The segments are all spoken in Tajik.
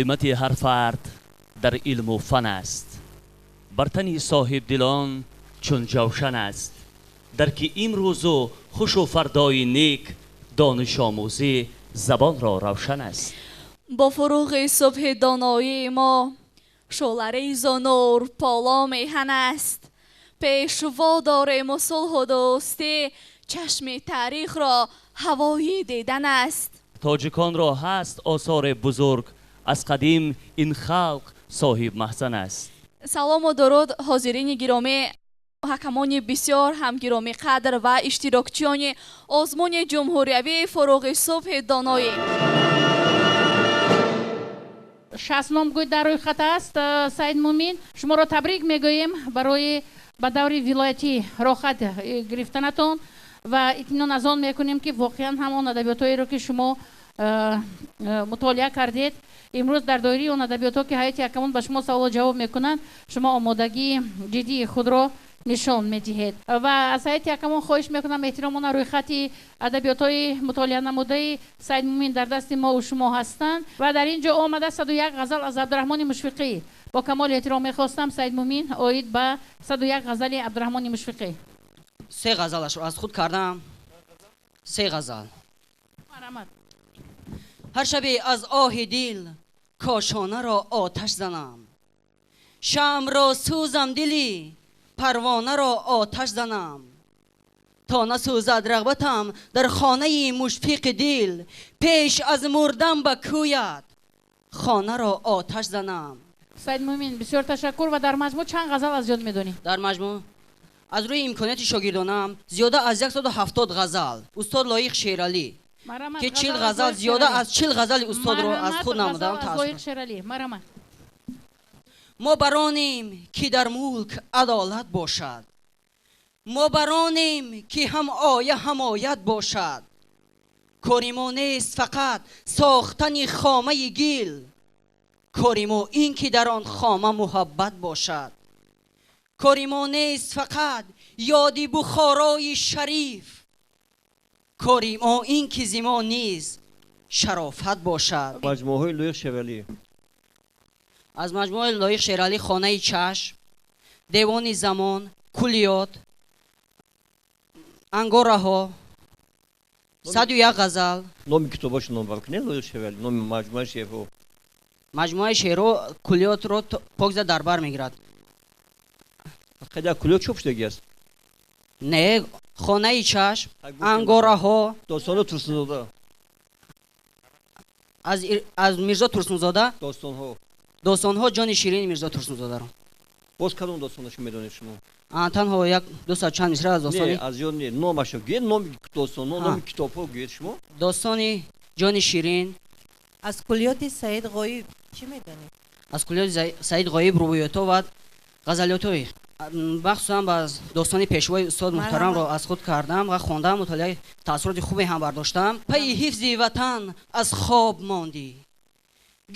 Қимати ҳар фард дар илму фан аст, бар тани соҳибдилон чун ҷавшан аст. Дар ки имрӯзу хушу фардои нек, донишомӯзӣ забонро равшан аст. Бо фуруғи субҳи доноии мо шӯъларезу нур поло меҳан аст. Пешво дорему сулҳу дӯстӣ, чашми таърихро ҳавои дидан аст. Тоҷиконро ҳаст осори бузург, аз қадим ин халқ соҳиб маҳзан аст. Салому дуруд, ҳозирини гиромӣ, ҳакамони бисёр ҳам гиромӣ қадр ва иштирокчиёни озмуни ҷумҳуриявии фуруғи субҳи доноӣ. 60 номгӯй дар рӯйхат аст. Саид Мумин, шуморо табрик мегӯем барои ба даври вилоятӣ роҳхат гирифтанатон ва итминон аз он мекунем, ки воқеан ҳамон адабиётҳоеро, ки шумо мутолиа кардед, имрӯз дар доираи он адабиётҳо, ки ҳайати ҳакамон ба шумо саволу ҷавоб мекунанд, шумо омодагии ҷиддии худро нишон медиҳед. Ва аз ҳайати ҳакамон хоҳиш мекунам эҳтиромона рӯйхати адабиётҳои мутолиа намудаи Саид Мумин дар дасти мову шумо ҳастанд ва дар ин ҷо омада 101 ғазал аз Абдураҳмони Мушфиқӣ. Бо камоли эҳтиром мехостам, Саид Мумин, оид ба 101 ғазали Абдураҳмони Мушфиқӣ. Се ғазалашро аз худ кардам. Се ғазал. Марҳамат. Ҳар шабе аз оҳи дил кошонаро оташ занам, шамъро сӯзам, дили парвонаро оташ занам, то насӯзад рағбатам дар хонаи мушфиқи дил, пеш аз мурдан ба кӯят хонаро оташ занам. Саид Мумин, бисёр ташаккур. Ва дар маҷмӯъ чанд ғазал аз ёд медонӣ? Дар маҷмӯъ аз рӯи имконияти шогирдонам зиёда аз 170 ғазал устод Лоиқ Шералӣ, ки 40 ғазал, зиёда аз 40 ғазали устодро аз худ намудам. Марҳамат. Мо баронем, ки дар мулк адолат бошад, мо баронем, ки ҳам оя ҳам оят бошад. Кори мо нест фақат сохтани хомаи гил, кори мо ин ки дар он хома муҳаббат бошад. Кори мо нест фақат ёди Бухорои шариф, кори мо ин ки зи мо низ шарофат бошад. Маҷмӯаҳои Лоиқ Шералӣ. Аз маҷмӯаи Лоиқ Шералӣ Хонаи чашм, Девони замон, Куллиёт, Ангораҳо, 101 ғазал. Номи китобашо номбар кунед, Лоиқ Шералӣ, номи маҷмӯаи шеърҳо. Маҷмӯаи шеърҳо куллиётро покза дар бар мегирад. Қадар куллиёт чоп шудагӣ аст? Не, Хонаи чашм, Ангораҳо. Достони Турсунзода. Аз Мирзо Турсунзода. Достонҳо. Достонҳо, Ҷони ширини Мирзо Турсунзодаро. Боз кадом достонашо медонед шумо? Танҳо як дусад чанд мисра аз достони. Не, аз ёд не, номашо гӯед, номи достонҳо, номи китобҳо гӯед шумо. Достони Ҷони ширин. Аз куллиёти Саид Ғоиб чӣ медонед? Аз куллиёти Саид Ғоиб рубоиётҳо ва ғазалиётҳои, махсусан ба достони пешвои устод муҳтарамро аз худ кардам ва хондам, мутолиаи таассуроти хубе ҳам бардоштам. Пайи ҳифзи ватан аз хоб мондӣ,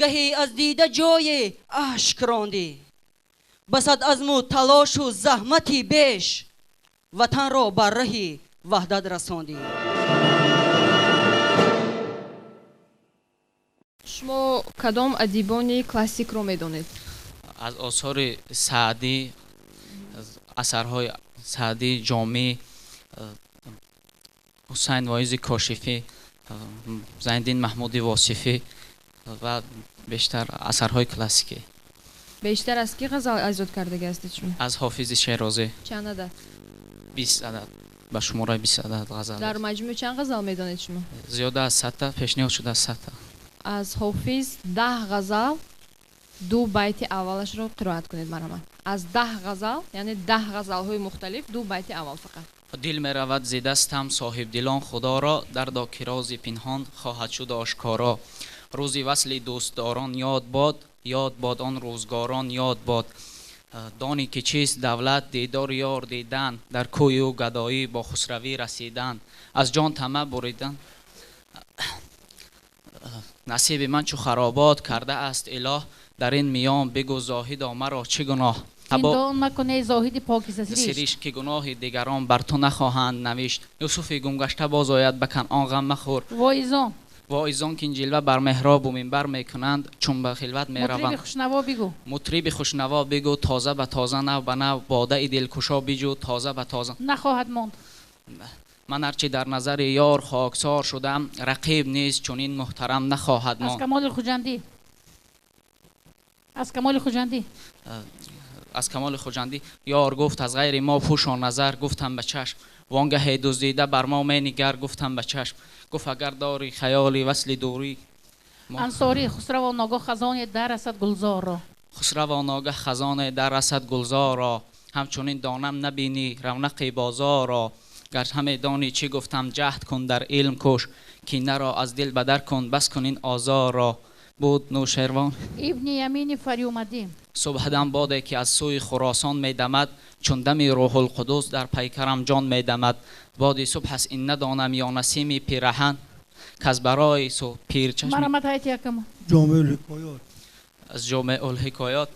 гаҳе аз дида ҷое ашк рондӣ, басад азму талошу заҳмати беш, ватанро бар раҳи ваҳдат расондӣ. Шумо кадом адибони классикро медонед? Аз осори Саъдӣ, асарҳои Саъдӣ, Ҷомӣ, Ҳусайн Воизи Кошифӣ, Зайниддин Маҳмуди Восифӣ ва бештар асарҳои классикӣ. Бештар аз кӣ ғазал аз ёд кардагӣ ҳастед шумо? Аз Ҳофизи Шерозӣ. Чанд адад? 20 адад. Ба шумораи 20 адад ғазал. Дар маҷмӯъ чанд ғазал медонед шумо? Зиёда аз 100 та пешниҳод шуда, 100 та. Аз Ҳофиз 10 ғазал, ду байти аввалашро қироат кунед, марҳамат. Аз 10 ғазал, яъне 10 ғазалҳои мухталиф, ду байти аввал фақат. Дил меравад зи дастам, соҳибдилон, худоро, дардо ки рози пинҳон хоҳад шуд ошкоро. Рӯзи васли дӯстдорон ёд бод, ёд бод он рӯзгорон, ёд бод. Донӣ ки чист давлат, дидори ёр дидан, дар кӯю гадоӣ бо хусравӣ расидан, аз ҷон тама буридан. Насиби ман чу харобот карда аст илоҳ, дар ин миён бигӯ, зоҳидо, маро чӣ гуноҳ? Зиндон макун, эй зоҳиди покизасиришт. Сиришт, ки гуноҳи дигарон бар ту нахоҳанд навишт. Юсуфи гумгашта боз ояд ба Канъон, ғам махӯр. Воизон. Воизон ки ин ҷилва бар меҳробу минбар мекунанд, чун ба хилват мераванд. Мутриби хушнаво бигӯ. Мутриби хушнаво бигӯ, тоза ба тоза, нав ба нав, бодаи дилкушо биҷӯ, тоза ба тоза. Нахоҳад монд. Ман ҳарчи дар назари ёр хоксор шудам, рақиб низ чунин муҳтарам нахоҳад монд. Аз Камоли Хуҷандӣ. Аз Камоли Хуҷандӣ. Аз Камоли Хуҷандӣ. Ёр гуфт аз ғайри мо пӯшон назар, гуфтам ба чашм. Вонгаҳе дуздида бар мо менигар, гуфтам ба чашм. Гуфт агар дори хаёли васли дурӣ. Ансорӣ. Хусраво ногоҳ хазоне дар расад гулзорро. Хусраво ногаҳ хазоне дар расад гулзорро. Ҳамчунин донам набинӣ равнақи бозорро. Гар ҳаме донӣ чӣ гуфтам, ҷаҳд кун дар илм кӯш, кинаро аз дил бадар кун, бас кун ин озорро. Буд Нӯшервон. Ибни Ямини Фарюмадӣ. Субҳдам боде ки аз сӯи Хуросон медамад, чун дами Рӯҳулқудус дар пайкарам ҷон медамад. Боди субҳ аст ин надонам ё насими пираҳан, каз барои пирчашм. Марамат ҳайати якам. Ҷомеъулҳикоёт. Аз Ҷомеъулҳикоёт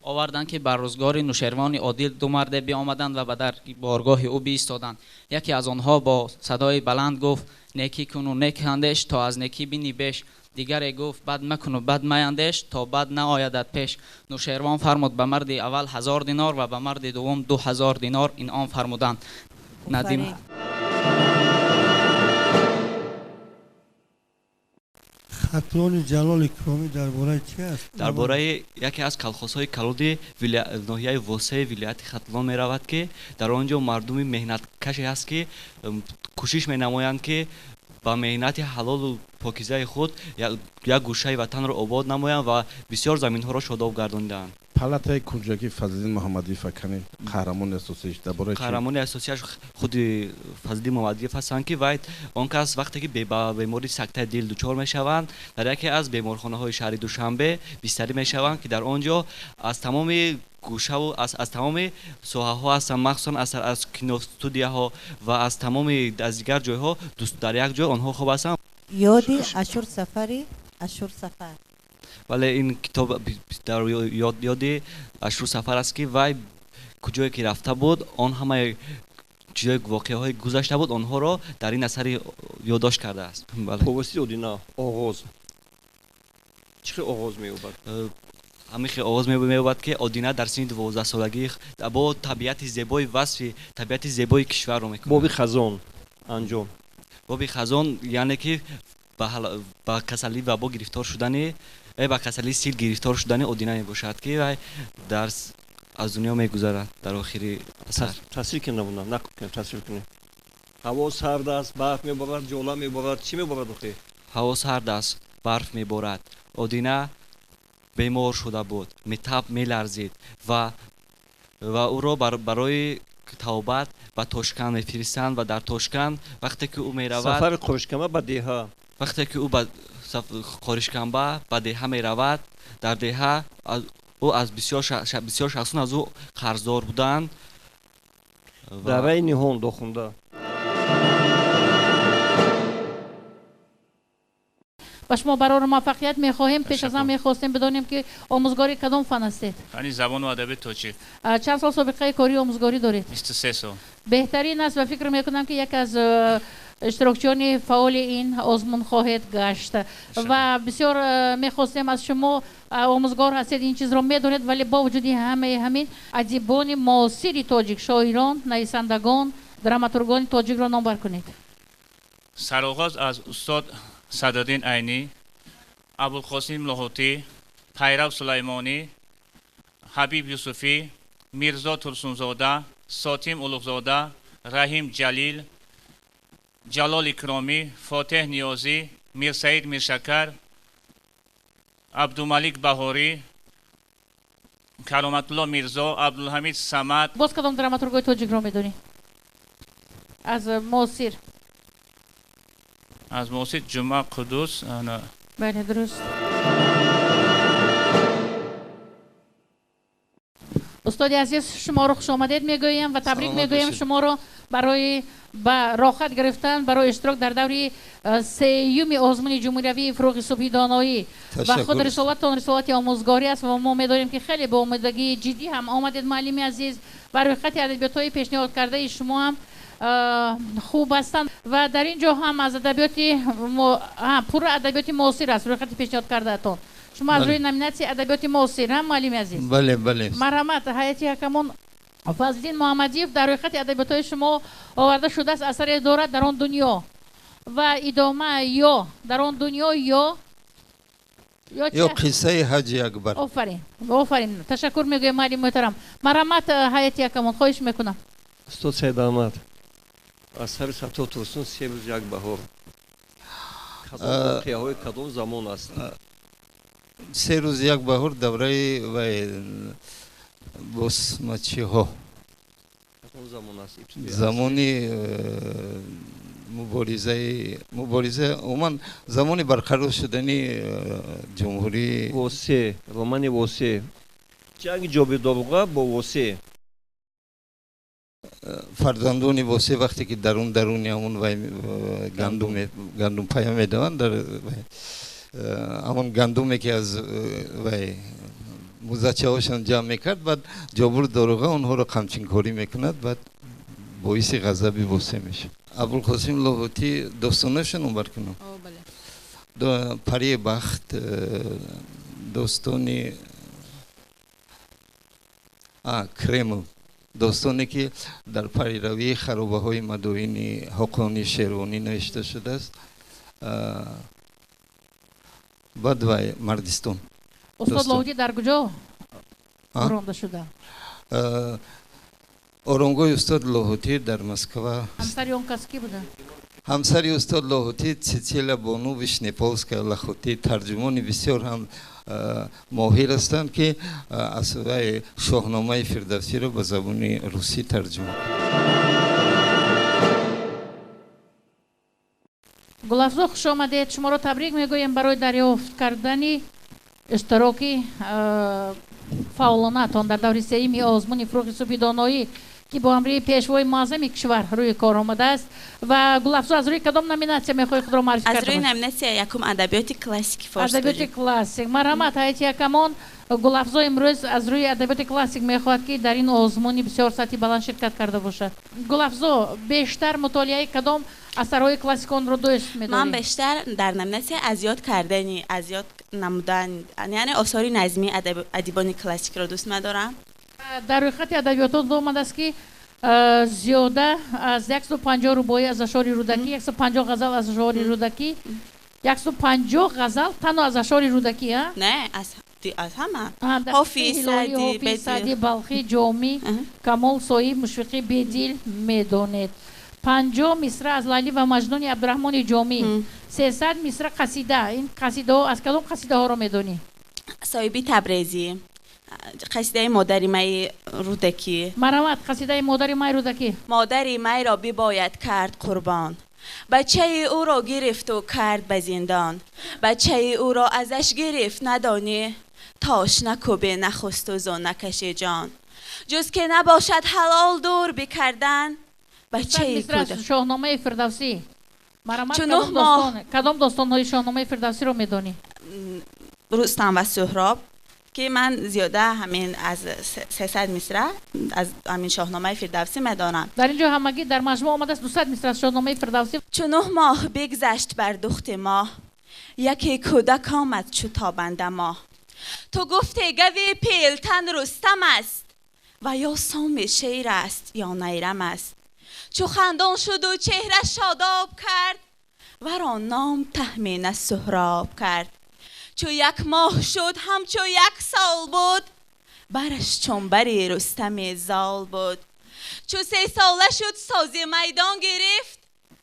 оварданд ки бар рӯзгори Нӯшервони одил ду марде биомаданд ва ба дар боргоҳи ӯ биистоданд. Яке аз онҳо бо садои баланд гуфт: некӣ куну нек андеш, то аз некӣ бинӣ беш. Дигаре гуфт: бад макуну бад маяндеш, то бад наоядат пеш. Нӯшервон фармуд ба марди аввал 1000 динор ва ба марди дуввум 2000 динор инъом фармуданд. Надим. Хатлони Ҷалол Икромӣ дар бораи чи аст? Дар бораи яке аз колхозҳои калоди ноҳияи Восеи вилояти Хатлон меравад, ки дар он ҷо мардуми меҳнаткаше ҳаст, ки кӯшиш менамоянд, ки ба меҳнати ҳалолу покизаи худ як гӯшаи ватанро обод намоянд ва бисёр заминҳоро шодоб гардонидаанд. Палатаи кунҷакӣ Фазлиддин Муҳаммадиев кани қаҳрамони асосиаш дар бораи чӣ? Қаҳрамони асосиаш худи Фазлиддин Муҳаммадиев ҳастанд, ки вай он кас вақте ки ба бемории сактаи дил дучор мешаванд, дар яке аз беморхонаҳои шаҳри Душанбе бистарӣ мешаванд, ки дар он ҷо аз тамоми гӯшаву аз тамоми соҳаҳо ҳастанд, махсусан аз киностудияҳо ва аз тамоми аз дигар ҷойҳо дар як ҷой онҳо хоб ҳастанд. Ёди Ашур Сафари Ашур Сафар. Вале ин китоб дар ёди Ашур Сафар аст, ки вай куҷое ки рафта буд, он ҳамаи чизҳои воқеаҳои гузашта буд, онҳоро дар ин асари ёддошт кардааст. Повести Одина оғоз чӣ хел оғоз меёбад? Ҳамин хел оғоз меёбад, ки Одина дар синни 12-солагӣ бо табиати зебои васфи табиати зебои кишварро мекунад. Боби хазон анҷом. Боби хазон яъне ки ба касалӣ вабо гирифтор шудани, ба касалии сил гирифтор шудани Одина мебошад, ки вай дар аз дунё мегузарад дар охири асар. Тасвир кунем, набуда нақл кунем, тасвир кунем. Ҳаво сард аст, барф меборад, ҷола меборад, чӣ меборад охир? Ҳаво сард аст, барф меборад. Одина бемор шуда буд, метаб меларзид ва ӯро барои тавбат ба Тошканд мефиристанд ва дар Тошканд вақте ки ӯ меравад, сафари Қоришканба ба деҳа, вақте ки ӯ ба Қоришканба ба деҳа меравад, дар деҳа ӯ аз бисёр шахсон аз ӯ қарздор буданд. Дараи ниҳон дохунда. Ба шумо барору муваффақият мехоҳем. Пеш аз он мехостем бидонем, ки омӯзгори кадом фан ҳастед? Фани забону адабиёти тоҷик. Чанд сол собиқаи кории омӯзгорӣ доред? 23 сол. Беҳтарин аст ва фикр мекунам, ки яке аз иштирокчиёни фаъоли ин озмун хоҳед гашт. Ва бисёр мехостем аз шумо, омӯзгор ҳастед, ин чизро медонед, вале бо вуҷуди ҳамаи ҳамин адибони муосири тоҷик, шоирон, нависандагон, драматургони тоҷикро номбар кунед. Сароғоз аз устод Садриддин Айнӣ, Абулқосим Лоҳутӣ, Пайрав Сулаймонӣ, Ҳабиб Юсуфӣ, Мирзо Турсунзода, Сотим Улуғзода, Раҳим Ҷалил, Ҷалол Икромӣ, Фотеҳ Ниёзӣ, Мирсаид Миршакар, Абдумалик Баҳорӣ, Кароматулло Мирзо, Абдулҳамид Самад. Боз кадом драматургои тоҷикро медонӣ аз муосир? Аз муосир Ҷумъа Қуддус. Бале, дуруст. Устоди азиз, шуморо хушомадед мегӯям ва табрик мегӯям шуморо барои ба роҳат гирифтан, барои иштирок дар даври сеюми озмуни ҷумҳуриявии фурӯғи субҳи доноӣ. Ва худ рисолатон рисолати омӯзгорӣ аст ва мо медонем, ки хеле бо омодагии ҷиддӣ ҳам омадед, муаллими азиз. Ва рӯйхати адабиётҳои пешниҳод кардаи шумо ҳам хуб ҳастанд ва дар ин ҷо ҳам аз адабиёти пурра адабиёти муосир аст рӯйхати пешниҳод кардаатон. Шумо аз рӯи номинатсияи адабиёти муосир, ҳа, муаллими азиз? Бале, бале. Марҳамат, ҳайати ҳакамон, Фазлиддин Муҳаммадиев дар рӯйхати адабиётҳои шумо оварда шудааст асаре дорад «Дар он дунё» ва идома ё «Дар он дунё» ё ё «Қиссаи Ҳаҷи Акбар». Офарин, офарин, ташаккур мегӯем, муаллими муҳтарам. Марҳамат, ҳайати ҳакамон, хоҳиш мекунам. Устод Саид Аҳмад, асари Саттор Турсун «Се рӯз як баҳор» кадом воқеаҳои кадом замон аст? «Се рӯз як баҳор» давраи вай босмачиҳо. Кадом замон аст? Замони мубориза, умуман замони барқарор шудани ҷумҳурӣ. Восе, романи Восе, ҷанги Ҷобир Доруға бо Восе. Фарзандони Восе вақте ки даруни ҳамон вай гандумпая медаванд, дар ҳамон гандуме ки аз вай музачаҳошон ҷамъ мекард, баъд Ҷобир Доруға онҳоро қамчинкорӣ мекунад, баъд боиси ғазаби Восе мешавад. Абулқосим Лоҳутӣ достонашо номбар кунам? «Парии бахт», достони Кремл, достоне ки дар пайравии харобаҳои Мадоини Ҳоқони Шервонӣ навишта шудааст. Баъд вай «Мардистон». Устод Лоҳутӣ дар куҷо оронда шуда? Оромгоҳи устод Лоҳутӣ дар Москва. Ҳамсари он кас кӣ буда? Ҳамсари устод Лоҳутӣ Цецилия Бону Вишнеполская Лахутӣ, тарҷумони бисёр ҳам моҳир ҳастанд, ки аз вай Шоҳномаи Фирдавсиро ба забони русӣ тарҷума кард. Гулафзо, хуш омадед. Шуморо табрик мегӯем барои дарёфт кардани иштироки фаъолонатон дар даври сеюми озмуни «Фурӯғи субҳи доноӣ», ки бо амри Пешвои муаззами кишвар рӯи кор омадааст. Ва Гулафзо, аз рӯи кадом номинатсия мехоҳӣ худро муаррифӣ Аз карда рӯи бошӣ? номинатсия якум адабиёти классики форс. Адабиёти классик. Марҳамат, ҳайати ҳакамон, Гулафзо имрӯз аз рӯи адабиёти классик мехоҳад, ки дар ин озмуни бисёр сатҳи баланд ширкат карда бошад. Гулафзо, бештар мутолиаи кадом асарҳои классиконро дӯст Ман медорӣ? бештар дар номинатсия аз ёд кардани, аз ёд намудан, яъне осори назмии адибони классикро дӯст медорам. Дар рӯйхати адабиётот омадааст, ки зиёда аз 150 рубоӣ аз ашъори Рӯдакӣ, 150 ғазал аз ашъори Рӯдакӣ, 150 ғазал танҳо аз ашъори Рӯдакӣ, а? Не, аз ҳама. Дар Ҳофиз, Ҳилолӣ, Саъдӣ, Ҳофиз, Бедил. Саъдӣ, Балхӣ, Ҷомӣ, Камол, Соҳиб, Мушфиқӣ, Бедил медонед. 50 мисра аз «Лайлӣ ва Маҷнуни» Абдураҳмони Ҷомӣ, 300 мисра қасида. Ин қасидаҳо, аз кадом қасидаҳоро медонӣ? Соҳиби Табрезӣ, қасидаи «Модари май» Рӯдакӣ. Марҳамат, қасидаи «Модари май» Рӯдакӣ. Модари майро бибояд кард қурбон, бачаи ӯро гирифту кард ба зиндон, бачаи ӯро азаш гирифт надонӣ, тош накӯбе нахусту зо накаши ҷон, ҷуз ки набошад ҳалол дур бикардан бачаи Мисра кӯдак. Шоҳномаи Фирдавсӣ. Марҳамат, Чу кадом нӯҳ моҳ кадом достонҳои Шоҳномаи Фирдавсиро медонӣ? «Рустам ва Суҳроб», ки ман зиёда ҳамин аз 300 мисра аз ҳамин Шоҳномаи Фирдавсӣ медонам. Дар ин ҷо ҳамагӣ дар маҷмӯъ омадааст 200 мисра аз Шоҳномаи Фирдавсӣ. Чу 9 моҳ бигзашт бар духти моҳ, яке кӯдак омад чу тобанда моҳ. Ту гуфте гави пилтан Рустам аст, ва ё соми шер аст, ё найрам аст. Чу хандон шуду чеҳра шодоб кард, варо ном Таҳмина Суҳроб кард. Чу як моҳ шуд, ҳамчу як сол буд, бараш чун бари Рустами зол буд. Чу 3 сола шуд, сози майдон гирифт,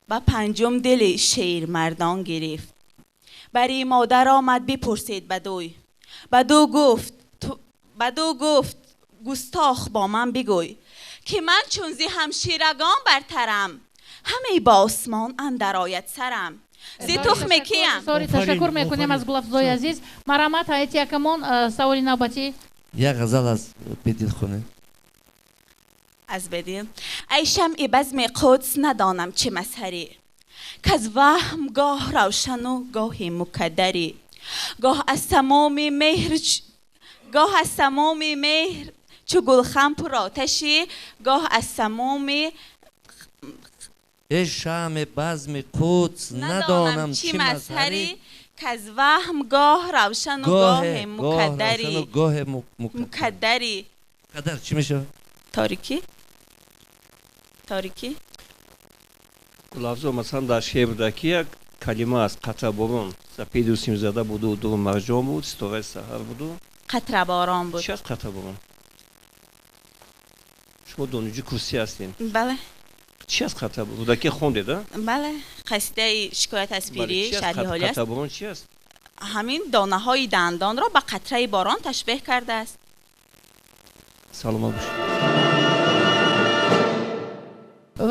ба панҷум дили шермардон гирифт. Бари модар омад, бипурсид бадӯй, баду гуфт: «Густох, бо ман бигӯй, ки ман чун зи ҳамширагон бартарам, ҳамаи ба осмон андар ояд сарам, зи тухме киям?» Сори, ташаккур мекунем аз Гулафзои азиз. Марҳамат, ҳайати ҳакамон, саволи навбатӣ. Як ғазал аз Бедил хонед. Аз Бедил. Ай шамъи базми Қудс, надонам чӣ мазҳарӣ, каз ваҳм гоҳ равшану гоҳи мукаддарӣ, гоҳ аз самуми меҳр чу гулхан пуроташӣ, гоҳ аз самуми Эй шамъи базми Қудс, надонам чӣ мазҳарӣ, каз ваҳм гоҳ равшану гоҳе мукаддарӣ. Гоҳе мукаддарӣ. Мукаддар чӣ мешавад? Торикӣ, торикӣ. Гулафзо, масалан, дар шеъри Рӯдакӣ як калима аст, қатраборон. Сапеду симзада буду, дуру марҷон буд, ситораи саҳар буду. Қатраборон буд. Чӣ аст қатраборон? Шумо донишҷӯи курсӣ ҳастед. Бале. Чӣ аст қатраборон? Рӯдакӣ хондед, а? Бале, қасидаи шикоят аз пирӣ, шарҳи ҳолӣ аст. Қатраборон чӣ аст? Ҳамин донаҳои дандонро ба қатраи борон ташбеҳ кардааст. Саломат бошед.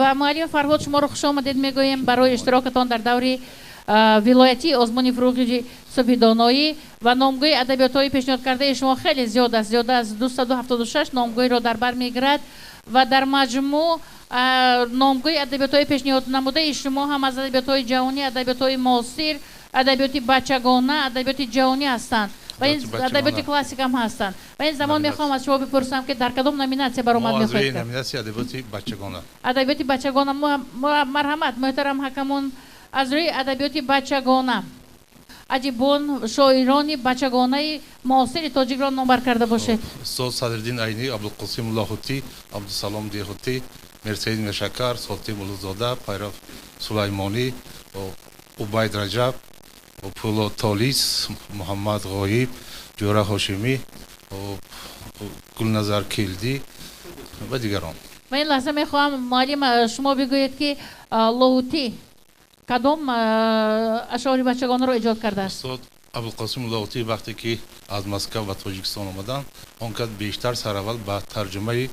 Ва муаллим Фарҳод, шуморо хуш омадед мегӯем барои иштирокатон дар даври вилоятии озмуни фурӯғи субҳи доноӣ. Ва номгӯи адабиётҳои пешниҳодкардаи шумо хеле зиёд аст, зиёда аз 276 номгӯиро дар бар мегирад ва дар маҷмӯъ номгӯи адабиётҳои пешниҳоднамудаи шумо ҳам аз адабиётҳои ҷаҳонӣ, адабиётҳои муосир, адабиёти бачагона, адабиёти ҷаҳонӣ ҳастанд ва ин адабиёти классик ҳам ҳастанд. Ва ин замон мехоҳам аз шумо бипурсам, ки дар кадом номинатсия баромад мехоҳед? Номинатсияи адабиёти бачагона. Адабиёти бачагона. Марҳамат, муҳтарам ҳакамон, аз рӯи адабиёти бачагона аҷибон шоирони бачагонаи муосири тоҷикро номбар карда бошед. Устод Садриддин Айнӣ, Абдулқосим Лоҳутӣ, Абдусалом Деҳутӣ, Мирсаид Миршакар, Сотим Улуғзода, Пайрав Сулаймонӣ, Убайд Раҷаб, Пулод Толис, Муҳаммад Ғоиб, Ҷӯра Ҳошимӣ, Гулназар Келдӣ ва дигарон. Ва ин лаҳза мехоҳам, муаллим, шумо бигӯед, ки Лоҳутӣ кадом ашъори бачагонаро эҷод кардааст? Устод Абдулқосим Лоҳутӣ вақте ки аз Москва ба Тоҷикистон омаданд, он кас бештар сараввал ба тарҷумаи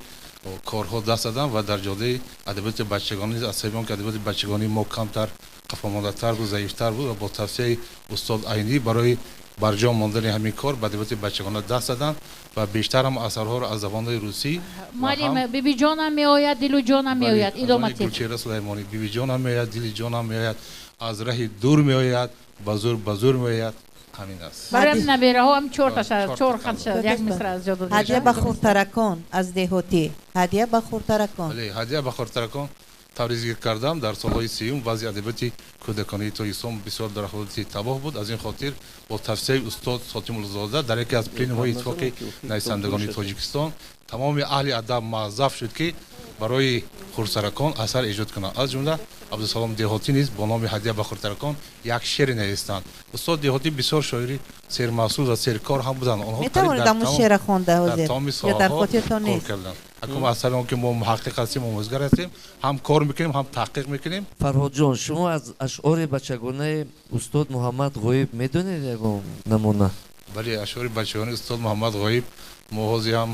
корҳо даст заданд ва дар ҷодаи адабиёти бачагонӣ, аз сабаби он ки адабиёти бачагонии мо камтар қафомондатар буд, заифтар буд, ва бо тавсияи устод Айнӣ барои барҷо мондани ҳамин кор ба адабиёти бачагона даст заданд ва бештар ҳам асарҳоро аз забонҳои русӣ. Муаллим, бибиҷонам меояд, дилу ҷонам меояд, идома диҳед. Гулчеҳра Сулаймонӣ, бибиҷонам меояд, дили ҷонам меояд, аз раҳи дур меояд, ба зӯр ба зӯр меояд. Ҳамин аст. Барои набераҳо ҳам чор хатша, як мисра зиёд. Ҳадя ба хурдтаракон аз Деҳотӣ. Ҳадя ба хурдтаракон. Бале, ҳадя ба хурдтаракон таври зикр кардам, дар солҳои сиюм вазъи адабиёти кӯдаконаи Тоҷикистон бисёр дар ҳолати табоҳ буд. Аз ин хотир бо тавсияи устод Сотим Улуғзода дар яке аз пленумҳои иттифоқи нависандагони Тоҷикистон тамоми аҳли адаб муаззаф шуд, ки барои хурдсаракон асар эҷод кунанд. Аз ҷумла Абдусалом Деҳотӣ низ бо номи ҳадя ба хурдтаракон як шеъре навистанд. Устод Деҳотӣ бисёр шоири сермасъул ва серкор ҳам буданд. Онҳо метавонед ҳамон шеъра хонда ҳозир ё дар хотиртон нест? Кор карданд. Акнун аз сабаби он ки мо муҳаққиқ ҳастем, омӯзгар ҳастем, ҳам кор мекунем, ҳам таҳқиқ мекунем. Фарҳодҷон, шумо аз ашъори бачагонаи устод Муҳаммад Ғоиб медонед ягон намуна? Бале, ашъори бачагонаи устод Муҳаммад Ғоиб мо ҳозир ҳам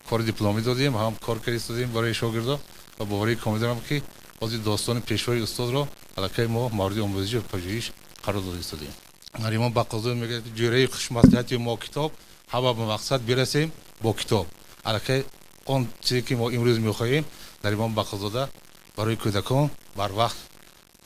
кори дипломӣ додем, ҳам кор карда барои шогирдо ва боварии комил дорам, ки ҳозир достони пешвои устодро аллакай мо мавриди омӯзиш ва пажӯҳиш қарор дода истодем. Наримон Бақозод мегӯяд, ки ҷӯраи хушмаслиҳати мо китоб, ҳама ба мақсад бирасем бо китоб. Аллакай он чизе ки мо имрӯз мехоҳем, Наримон Бақозода барои кӯдакон барвақт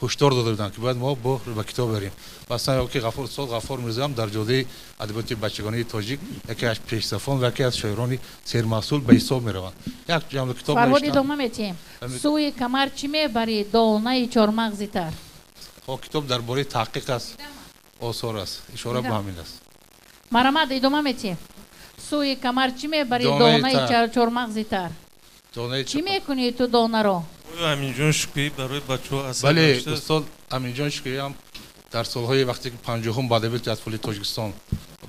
ҳушдор дода буданд, ки бояд мо ба китоб барем. Масалан, ки устод Ғаффор Мирзоам дар ҷодаи адабиёти бачагонаи тоҷик яке аз пешсафон ва яке аз шоирони сермаҳсул ба ҳисоб мераванд. Як ҷамъ китоб Фарҳод, идома метиҳем. Сӯи камар чӣ мебарӣ, донаи чормағзи тар? Китоб дар бораи таҳқиқ аст, осор аст, ишора ба ҳамин аст. Марҳамат, идома метиҳем. Сӯи камар чӣ мебарӣ, донаи чормағзи тар? Чӣ мекунӣ ту донаро? Аминҷон Шукуҳӣ барои бачаҳо асар. Бале, устод Аминҷон Шукуҳӣ ҳам дар солҳои вақте ки 50-ум ба адабиёти атфоли Тоҷикистон,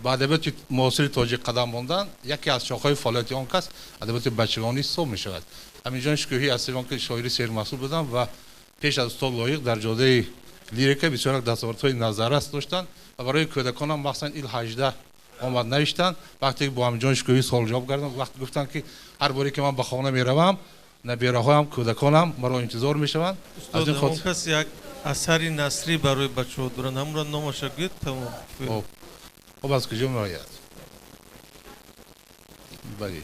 ба адабиёти муосири тоҷик қадам монданд, яке аз шохҳои фаъолияти он кас адабиёти бачагонӣ ҳисоб мешавад. Аминҷон Шукуҳӣ аз сабаби он ки шоири сермасъул буданд ва пеш аз устод Лоиқ дар ҷодаи лирика бисёр дастовардҳои назаррас доштанд ва барои кӯдакон ҳам махсусан ил 18 омад навиштанд. Вақте ки бо Аминҷон Шукуҳӣ суол-ҷавоб кардам, вақт гуфтанд, ки ҳар боре ки ман ба хона меравам, набераҳоям, кӯдаконам маро интизор мешаванд. Устод, он кас як асари насрӣ барои бачаҳо доранд, ҳамонро номаша гӯед, тамом. Хоб, аз куҷо меояд? Бале.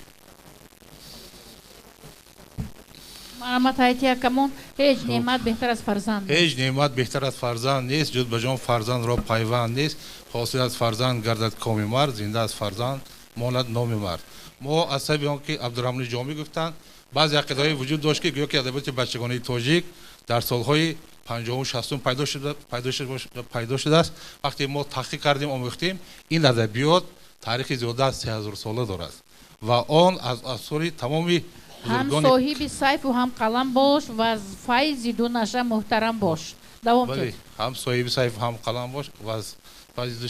Марҳамат, ҳайати ҳакамон, ҳеҷ неъмат беҳтар аз фарзанд. Ҳеҷ неъмат беҳтар аз фарзанд нест, ҷуз ба ҷон фарзандро пайванд нест. Ҳосил аз фарзанд гардад коми мард, зинда аз фарзанд монад номи мард. Мо аз сабаби он ки Абдураҳмони Ҷомӣ гуфтанд, баъзе ақидаҳое вуҷуд дошт, ки гӯё ки адабиёти бачагонаи тоҷик Дар солҳои 50-60 пайдо шудааст. Вақте мо таҳқиқ кардем, омӯхтем, ин адабиёт таърихи зиёда аз 3000 сола дорад ва он аз асори тамоми ҳам соҳиби сайфу ҳам қалам бош ва аз файзи ду наша муҳтарам бош. Давом кун. Ҳам соҳиби сайфу ҳам қалам бош ва аз файзи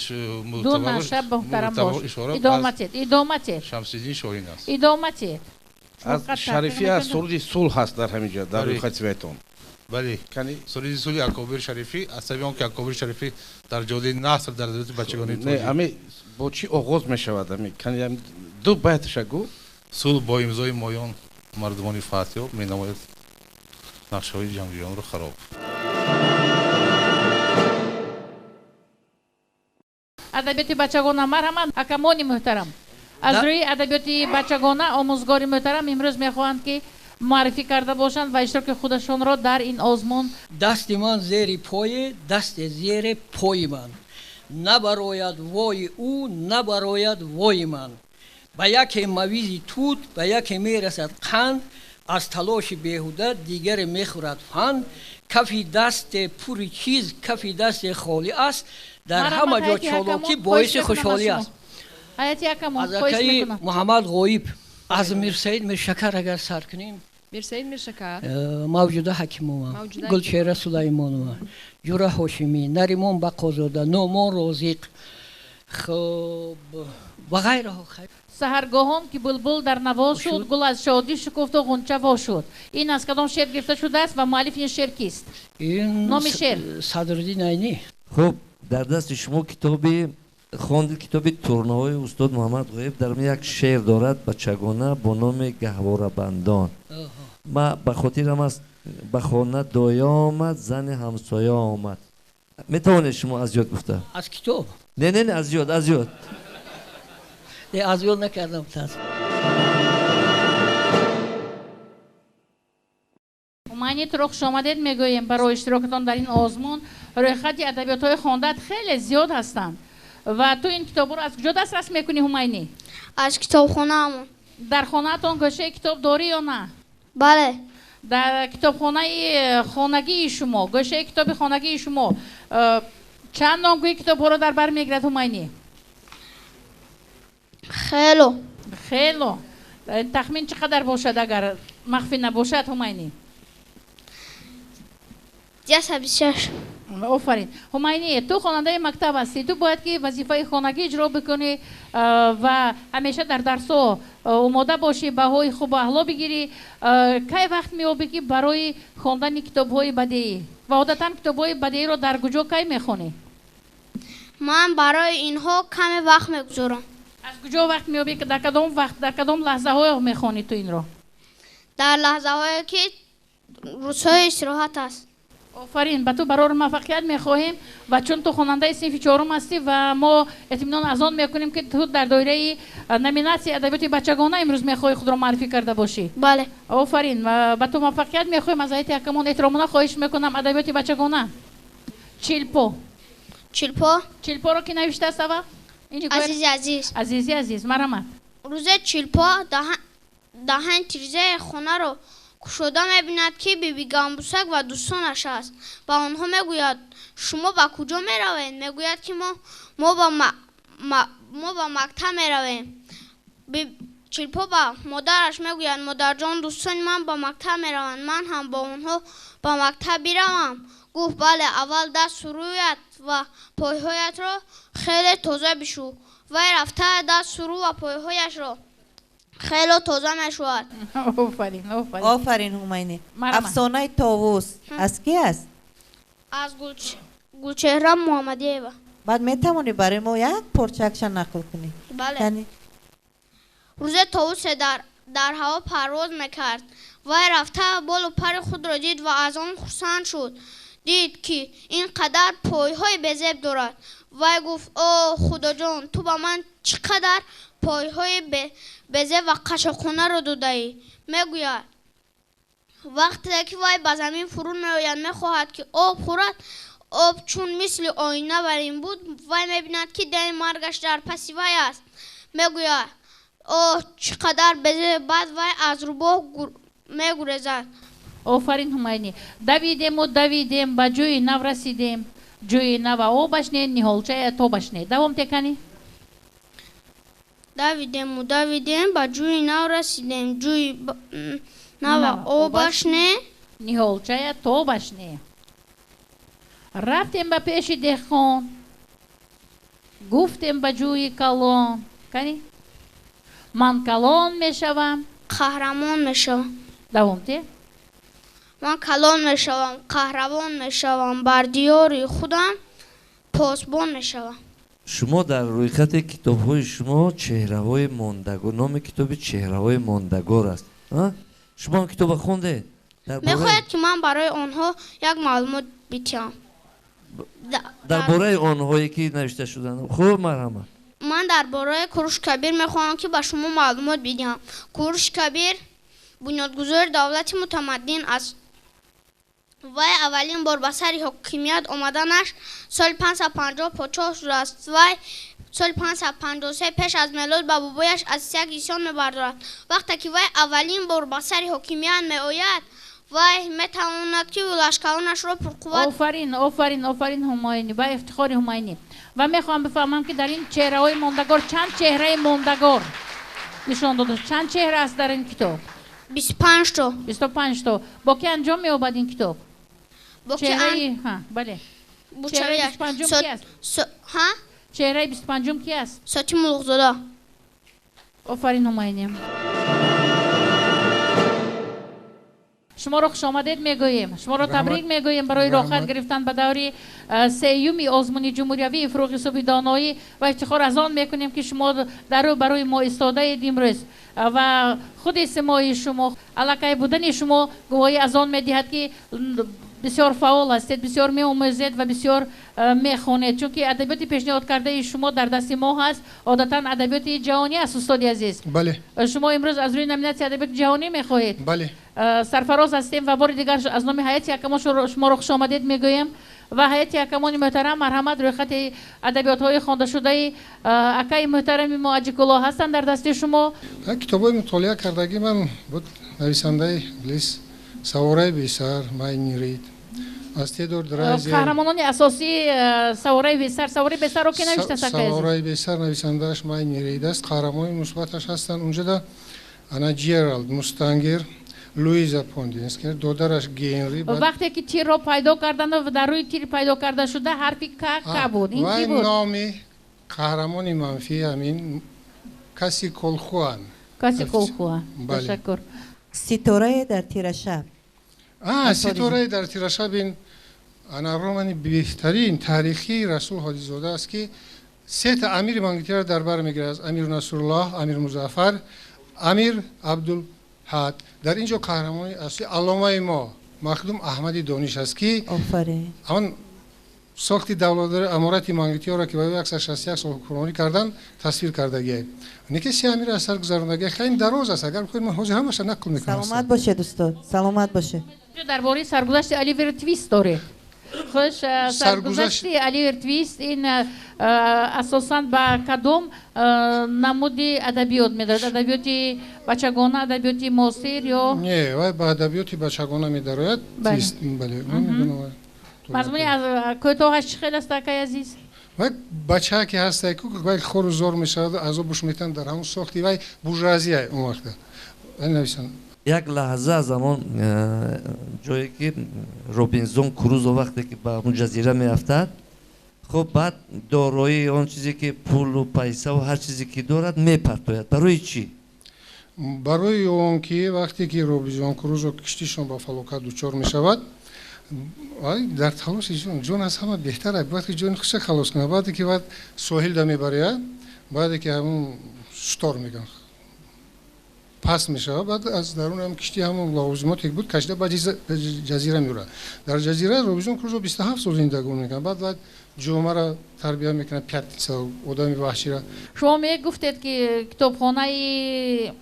ду наша муҳтарам бош. Идома тед, идома тед. Шамсиддин Шоҳин аст. Идома тед. Аз Шарифӣ аз суруди сулҳ ҳаст дар ҳамин ҷо, дар рӯйхати вайтон. Бале, суруди сулҳи Акобир Шарифӣ, аз сабаби он ки Акобир Шарифӣ дар ҷодаи наср дар адабиёти бачагонаи тоҷик. Не, ами бо чӣ оғоз мешавад? Ами кани ду байташа гӯ. Сулҳ бо имзои моён мардумони фатҳёб менамояд нақшаҳои ҷангҷӯёнро хароб. Адабиёти бачагона, марҳамат, ҳакамони муҳтарам. Аз рӯи адабиёти бачагона омӯзгори муҳтарам имрӯз мехоҳанд ки муаррифӣ карда бошанд ва иштироки худашонро дар ин озмун. Дасти ман зери пое, дасти зери пои ман. Набарояд вои ӯ, набарояд вои ман. Ба яке мавизи тут, ба яке мерасад қанд, аз талоши беҳуда дигаре мехӯрад фанд. Кафи дасте пури чиз, кафи дасте холӣ аст. Дар ҳама ҷо чолокӣ боиси хушҳолӣ аст. Аз акаи Муҳаммад Ғоиб, аз Мирсаид Миршакар агар сар кунем. Мирсаид Миршакар, Мавҷуда Ҳакимова, Гулчеҳра Сулаймонова, Ҷура Ҳошимӣ, Наримон Бақозода, Нӯмон Розиқ, хуб ва ғайраҳо. Саҳаргоҳон ки булбул дар наво шуд, гул аз шодӣ шукуфту ғунча во шуд. Ин аз кадом шеър гирифта шудааст ва муаллифи ин шеър кист? Номи шеър? Садриддин Айнӣ. Хуб, дар дасти шумо китоби хондед, китоби турнаҳои устод Муҳаммад Ғоиб. Дар он як шеър дорад бачагона бо номи Гаҳворабандон. Ма ба хотирам аст, ба хона доя омад, зани ҳамсоя омад. Метавонед шумо аз ёд гуфта? Аз китоб? Не, не, аз ёд, аз ёд. Не, аз ёд накардам. Ҳумайни, туро хуш омадед мегӯем барои иштирокатон дар ин озмун. Рӯйхати адабиётҳои хондаат хеле зиёд ҳастанд ва ту ин китобро аз куҷо дастрас мекунӣ, Ҳумайнӣ? Аз китобхонаамон. Дар хонаатон гӯшаи китоб дорӣ ё на? Бале. Дар китобхонаи хонагии шумо, гӯшаи китоби хонагии шумо чанд номгӯи китобҳоро дар бар мегирад, Ҳумайнӣ? Хело. Хело. Тахмин чӣ қадар бошад, агар махфӣ набошад, Ҳумайнӣ? 126. Офарин. Ҳумайнӣ, ту хонандаи мактаб ҳастӣ. Ту бояд ки вазифаи хонагӣ иҷро бикунӣ ва ҳамеша дар дарсҳо омода бошӣ, баҳои хубу аъло бигирӣ. Кай вақт меёбӣ ки барои хондани китобҳои бадеӣ? Ва одатан китобҳои бадеиро дар куҷо кай мехонӣ? Ман барои инҳо каме вақт мегузорам. Аз куҷо вақт меёбӣ? Дар кадом вақт, дар кадом лаҳзаҳо мехонӣ ту инро? Дар лаҳзаҳое ки рӯзҳои истироҳат аст. Офарин, ба ту барори муваффақият мехоҳем ва чун ту хонандаи синфи чорум ҳастӣ ва мо итминон аз он мекунем ки ту дар доираи номинатсияи адабиёти бачагона имрӯз мехоҳӣ худро муаррифӣ карда бошӣ. Бале. Офарин, ба ту муваффақият мехоҳем. Аз ҳайати ҳакамон эҳтиромона хоҳиш мекунам адабиёти бачагона. Чилпо. Чилпо? Чилпоро ки навиштааст аввал? Азизи Азиз. Азизи Азиз, марҳамат. Рӯзе Чилпо даҳани тирезаи хонаро кушода мебинад ки биби Гамбусак ва дӯстонаш аст. Ба онҳо мегӯяд: шумо ба куҷо меравед? Мегӯяд ки мо ба мактаб меравем. Чилпо ба модараш мегӯяд: модарҷон, дӯстони ман ба мактаб мераванд, ман ҳам бо онҳо ба мактаб биравам. Гуфт: бале, аввал дасту рӯят ва пойҳоятро хеле тоза бишӯ. Вай рафта дасту рӯ ва пойҳояшро хеле тоза мешавад. Офарин, офарин. Офарин, Ҳумайнӣ. Афсонаи товус аз ки аст? Аз Гулчеҳра Муҳаммадиева. Баъд метавонӣ барои мо як порчакша нақл кунӣ? Бале. Рӯзе товусе дар ҳаво парвоз мекард. Вай рафта болу пари худро дид ва аз он хурсанд шуд. Дид ки ин қадар пойҳои безеб дорад. Вай гуфт: о худоҷон, ту ба ман чӣ қадар пойҳои безеб ва қашоқонаро додаӣ. Мегӯяд: вақте ки вай ба замин фурӯ меояд, мехоҳад ки об хӯрад. Об чун мисли оина бар ин буд, вай мебинад ки дами маргаш дар паси вай аст. Мегӯяд: оҳ, чӣ қадар безеб. Баъд вай аз рӯбоҳ мегурезад. Офарин, Ҳумайнӣ. Давидему давидем, ба ҷӯи нав расидем, ҷӯи нава обаш не, ниҳолчая тобаш не. Давом текани. Давидему давидем, ба ҷӯи нав расидем, ҷӯи нава обаш не, ниҳолчая тобаш не. Рафтем ба пеши деҳқон, гуфтем ба ҷӯи калон. Кани? Ман калон мешавам, қаҳрамон мешавам. Давом те. Ман калон мешавам, қаҳравон мешавам, бар диёри худам посбон мешавам. Шумо дар рӯйхати китобҳои шумо чеҳраҳои мондагор, номи китоби чеҳраҳои мондагор аст. Шумо он китобро хондед? Мехоҳед ки ман барои онҳо як маълумот бидиҳам? Дар бораи онҳое ки навишта шуданд. Хуб, марҳамат. Ман дар бораи Куруш Кабир мехоҳам ки ба шумо маълумот бидиҳам. Куруш Кабир бунёдгузори давлати мутамаддин аст. Вай аввалин бор ба сари ҳокимият омаданаш соли 550 подшоҳ шудааст. Вай соли 553 пеш аз мелод ба бобояш аз як исён мебардорад. Вақте ки вай аввалин бор ба сари ҳокимият меояд, вай метавонад ки лашкаронашро пурқувват. Офарин, офарин, офарин, Ҳумайнӣ, ба ифтихори Ҳумайнӣ. Ва мехоҳам бифаҳмам ки дар ин чеҳраҳои мондагор чанд чеҳраи мондагор нишон дода, чанд чеҳра аст дар ин китоб? 25 то. 25 то. Бо ки анҷом меёбад ин китоб? Бале. Чеҳраи 25-ум ки аст? Чеҳраи 25-ум ки аст? Соти Мулуқзода. Офарин, Ҳумайнӣ. Шуморо хушомадед мегӯем, шуморо табрик мегӯем барои роҳхат гирифтан ба даври сеюми озмуни ҷумҳуриявии фурӯғи субҳи доноӣ ва ифтихор аз он мекунем ки шумо дар рӯ барои мо истодаед имрӯз ва худи симои шумо, аллакай будани шумо гувоҳӣ аз он медиҳад ки бисёр фаъол ҳастед, бисёр меомӯзед ва бисёр мехонед, чунки адабиёти пешниҳод кардаи шумо дар дасти мо ҳаст, одатан адабиёти ҷаҳонӣ аст, устоди азиз. Бале. Шумо имрӯз аз рӯи номинатсияи адабиёти ҷаҳонӣ мехоҳед? Бале. Сарфароз ҳастем ва бори дигар аз номи ҳайати ҳакамон шуморо хушомадед мегӯем ва ҳайати ҳакамони муҳтарам, марҳамат, рӯйхати адабиётҳои хондашудаи акаи муҳтарами мо Аҷикулло ҳастанд дар дасти шумо. Китобҳои мутолиа кардагӣ ман буд нависандаи англис Савораи бесар, Майни Рид, аз Теодор Драйзер. Қаҳрамонони асосии Савораи бесар, Савораи бесарро ки навиштааст акаи азиз? Савораи бесар нависандааш Майни Рид аст. Қаҳрамони мусбаташ ҳастанд унҷода ана Джералд Мустангер, Луиза Пондинскер, додараш Генри. Вақте ки тирро пайдо карданд ва дар рӯи тир пайдо карда шуда ҳарфи К К буд. Ин ки буд? Номи қаҳрамони манфӣ ҳамин Каси Колхуан. Каси Колхуан. Ташаккур. Ситорае дар тирашаб. Ситорае дар тирашаб ин ана романи беҳтарин таърихии Расул Ҳодизода аст ки сета амири мангитиро дар бар мегирад: Амир Насруллоҳ, Амир Музаффар, Амир Абдулҳад. Дар ин ҷо қаҳрамони аслӣ алломаи мо Махдум Аҳмади Дониш аст ки ҳамон сохти давлатдори аморати мангитиёро ки ба 161 сол ҳукмронӣ карданд тасвир кардагиай. Неки се амир аз сар гузарондагиай. Хеле дароз аст, агар бихоҳед ман ҳозир ҳамаша нақл мекунам. Саломат бошед, устод, саломат бошед. Дар бораи саргузашти Оливер Твист доред. Хуш, саргузашти Оливер Твист ин асосан ба кадом намуди адабиёт медарад? Адабиёти бачагона, адабиёти муосир ё не? Вай ба адабиёти бачагона медарояд. Твист, бале. Мазмуни кӯтоҳаш чӣ хел аст, акаи азиз? Вай бачае ки ҳастае ку вай хору зор мешавад, азобуш метавонад дар ҳамон сохти вай буржуазия он вақта нависанд. Як лаҳза аз ҳамон ҷое ки Робинзон Крузо вақте ки ба он ҷазира меафтад, хуб баъд дорои он чизе ки пулу пайсаву ҳар чизе ки дорад мепартояд. Барои чӣ? Барои он ки вақте ки Робинзон Крузо киштишон ба фалокат дучор мешавад, дар талоши ҷон аз ҳама беҳтар аст, бояд ки ҷони худша халос кунад. Баъде ки баъд соҳилда мебаряд, баъде ки ҳамон штор мегӯянд паст мешавад, баъд аз дарун ҳам кишти ҳамон лавозимоте буд кашида ба ҷазира меорад. Дар ҷазира Робинзон Крузо 27 сол зиндагӣ мекунад. Баъд баъд ҷомаро тарбия мекунад, пятница одами ваҳшира. Шумо мегуфтед ки китобхонаи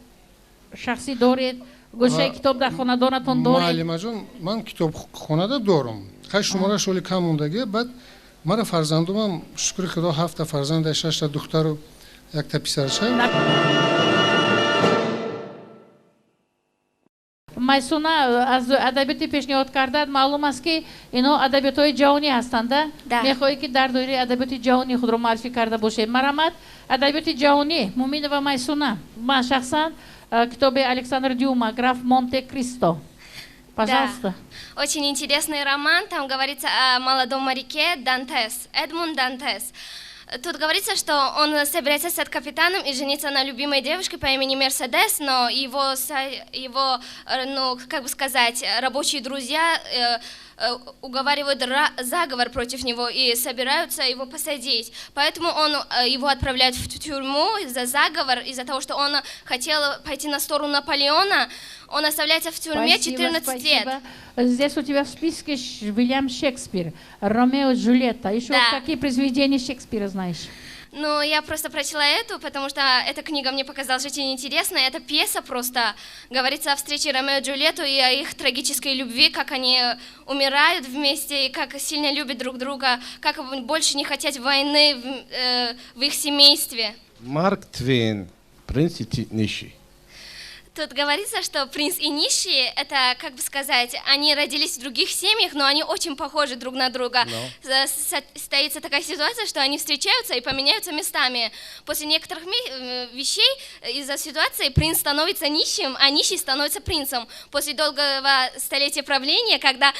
шахсӣ доред, гӯшаи китоб дар хонадонатон доред? Муаллимаҷон, ман китобхонада дорам. Хай шумораш оли кам мондагӣ. Баъд мара фарзандумам, шукри худо, 7 фарзанда, 6 духтару 1 писарча. Майсуна, аз адабиёти пешниҳод кардаат маълум аст, ки инҳо адабиётҳои ҷаҳонӣ ҳастанд, да? Мехоҳӣ, ки дар доираи адабиёти ҷаҳонӣ худро муаррифӣ карда бошед. Марҳамат, адабиёти ҷаҳонӣ, Муминова Майсуна. Ман шахсан китоби Александр Дюма «Граф Монте Кристо». Пожалуйста. Да. Очень интересный роман. Там говорится о молодом моряке Дантес, Эдмунд Дантес. Тут говорится, что он собирается стать капитаном и жениться на любимой девушке по имени Мерседес, но его, ну, как бы сказать, рабочие друзья уговаривают заговор против него и собираются его посадить. Поэтому он его отправляет в тюрьму за заговор, из-за того, что он хотел пойти на сторону Наполеона. Он оставляется в тюрьме Спасибо, 14 спасибо. Лет. Здесь у тебя в списке Вильям Шекспир, Ромео и Джульетта. Еще Да. какие произведения Шекспира знаешь? Ну, я просто прочла эту, потому что эта книга мне показалась очень интересной. Это пьеса просто. Говорится о встрече Ромео и Джульетту и о их трагической любви, как они умирают вместе, и как сильно любят друг друга, как больше не хотят войны в их семействе. Марк Твен, «Принц и нищий». Тут говорится, что принц и нищие, это, как бы сказать, они родились в других семьях, но они очень похожи друг на друга. Стоится такая ситуация, что они встречаются и поменяются местами. После некоторых вещей из-за ситуации принц становится нищим, а нищий становится принцем. После долгого столетия правления, когда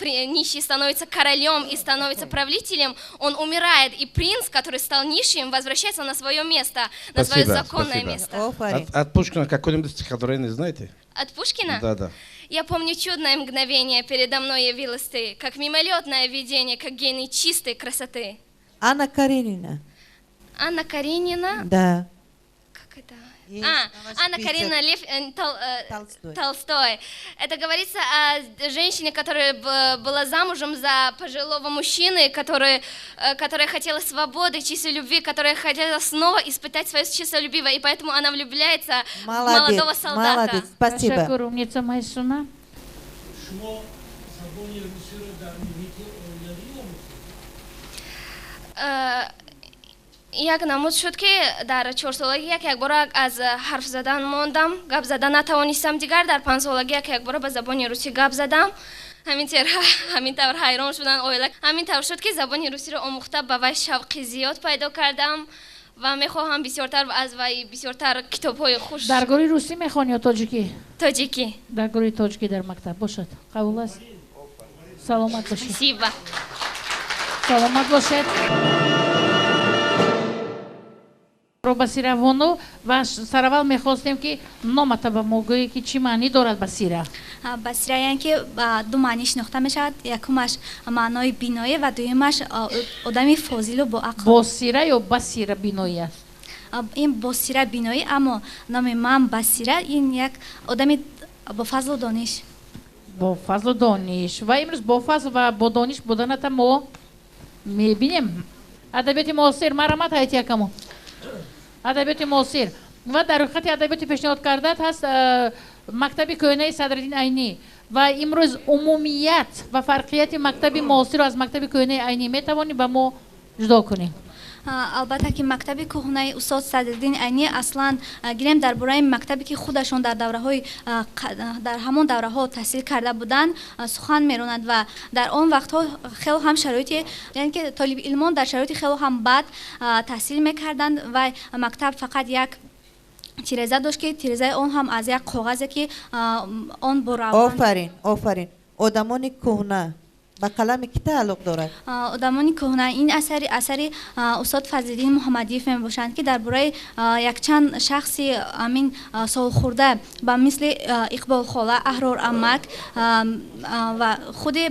нищий становится королем и становится правителем, он умирает, и принц, который стал нищим, возвращается на свое место, на свое Спасибо, законное спасибо. Место. От Пушкина какое-нибудь стихотворение знаете? От Пушкина? Да. Я помню чудное мгновение, передо мной явилась ты, как мимолетное видение, как гений чистой красоты. Анна Каренина. Анна Каренина? Да. Как это? Есть А, на ваш Анна список. Каренина, Лев Толстой. Толстой. Это говорится о женщине, которая была замужем за пожилого мужчины, которая хотела свободы, чистой любви, которая хотела снова испытать свое честолюбие, и поэтому она влюбляется в Молодец, молодого солдата. молодец, спасибо. Ташаккур, умница Майсуна. Шумо забони русиро дар муҳити оилавӣ омӯхтед? Як намуд шуд, ки дар 4-солагӣ як якбора аз ҳарф задан мондам, гап зада натавонистам. Дигар дар 5-солагӣ як якбора ба забони русӣ гап задам. Ҳамин тавр ҳайрон шудан оила. Ҳамин тавр шуд, ки забони русиро омӯхта, ба вай шавқи зиёд пайдо кардам ва мехоҳам бисёртар аз вай бисёртар китобҳои хуш. Дар гурӯҳи русӣ мехонӣ ё тоҷикӣ? Тоҷикӣ. Дар гурӯҳи тоҷикӣ дар мактаб бошад, қабул аст. Саломат бошед. Спасибо. Саломат бошед. Басира бону, ва сараввал мехостем, ки номата ба мо гӯӣ, ки чӣ маънӣ дорад Басира. Басира, яъне ки ба ду маънӣ шинохта мешавад: якумаш маънои биноӣ ва дуюмаш одами фозилу боақл. Босира ё Басира биноӣ аст? Ин Босира биноӣ, аммо номи ман Басира, ин як одами бофазлу дониш. Бо фазлу дониш, ва имрӯз бо фазл ва бо дониш буданата мо мебинем. Адабиёти муосир, марҳамат, ҳайати ҳакамо. Адабиёти муосир, ва дар рӯйхати адабиёти пешниҳод кардаат ҳаст мактаби кӯҳнаи Садриддин Айнӣ. Ва имрӯз умумият ва фарқияти мактаби муосирро аз мактаби кӯҳнаи Айнӣ метавонӣ ба мо ҷудо кунӣ? Албатта, ки мактаби кӯҳнаи устод Садриддин Айнӣ аслан гирем дар бораи мактабе, ки худашон дар давраҳои дар ҳамон давраҳо таҳсил карда буданд, сухан меронад. Ва дар он вақтҳо хело ҳам шароити, яъне ки толибилмон дар шароити хело ҳам бад таҳсил мекарданд ва мактаб фақат як тиреза дошт, ки тирезаи он ҳам аз як коғазе, ки он бо равған. Офарин, офарин. «Одамони кӯҳна» ба қалами кӣ тааллуқ дорад? «Одамони кӯҳна» ин асари устод Фазлиддин Муҳаммадиев мебошанд, ки дар бораи якчанд шахси амин солхӯрда ба мисли Иқболхола, Аҳрор амак ва худи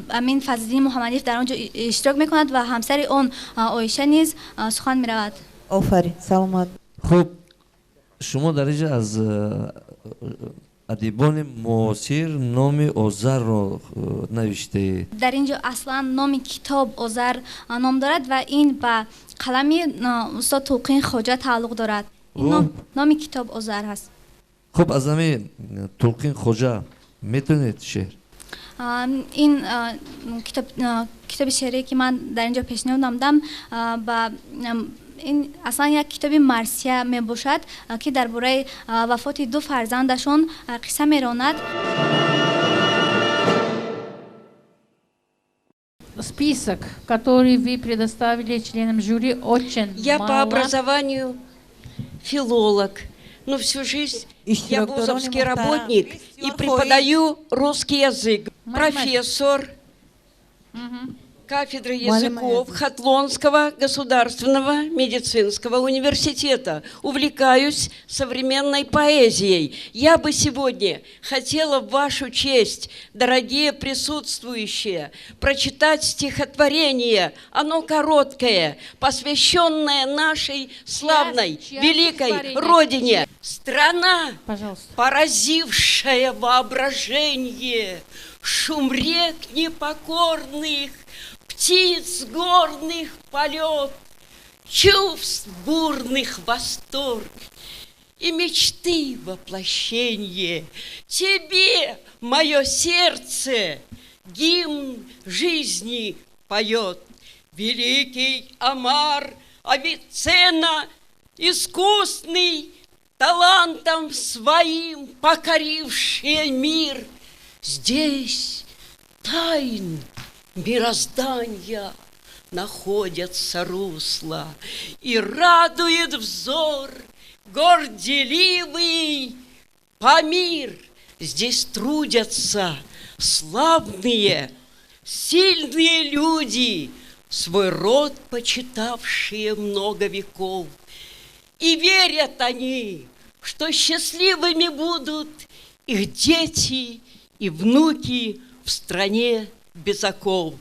амин Фазлиддин Муҳаммадиев дар он ҷо иштирок мекунад ва ҳамсари он Оиша низ сухан меравад. Офарин, саломат. Хуб, шумо дар инҷа аз адибони муосир номи Озарро навиштаед. Дар ин ҷо аслан номи китоб Озар ном дорад ва ин ба қалами устод Тулқин Хоҷа тааллуқ дорад. Номи китоб Озар ҳаст. Хуб, аз ҳами Тулқин Хоҷа метавонед шеър? Ин китоби шеърие, ки ман дар ин ҷо пешниҳод намудам, ба Ин аслан як китоби марсия мебошад, ки дар бораи вафоти ду фарзандашон қисса меронад. Список, который вы предоставили членам жюри, очень Я мало. По образованию филолог, но всю жизнь я Иштирокдорони вузовский муҳтарам. работник и преподаю русский язык. Профессор кафедры языков Хатлонского государственного медицинского университета. Увлекаюсь современной поэзией. Я бы сегодня хотела в вашу честь, дорогие присутствующие, прочитать стихотворение. Оно короткое, посвященное нашей славной, Чья великой стихотворение? Родине. Страна, Пожалуйста. Поразившая воображение, шум рек непокорных, птиц горных полет, чувств бурных восторг и мечты воплощение. Тебе мое сердце гимн жизни поет. Великий Амар Авиценна, искусный, талантом своим покоривший мир. Здесь тайн мироздания находятся русла, и радует взор горделивый Памир. Здесь трудятся славные, сильные люди, свой род почитавшие много веков. И верят они, что счастливыми будут их дети и внуки в стране без оков.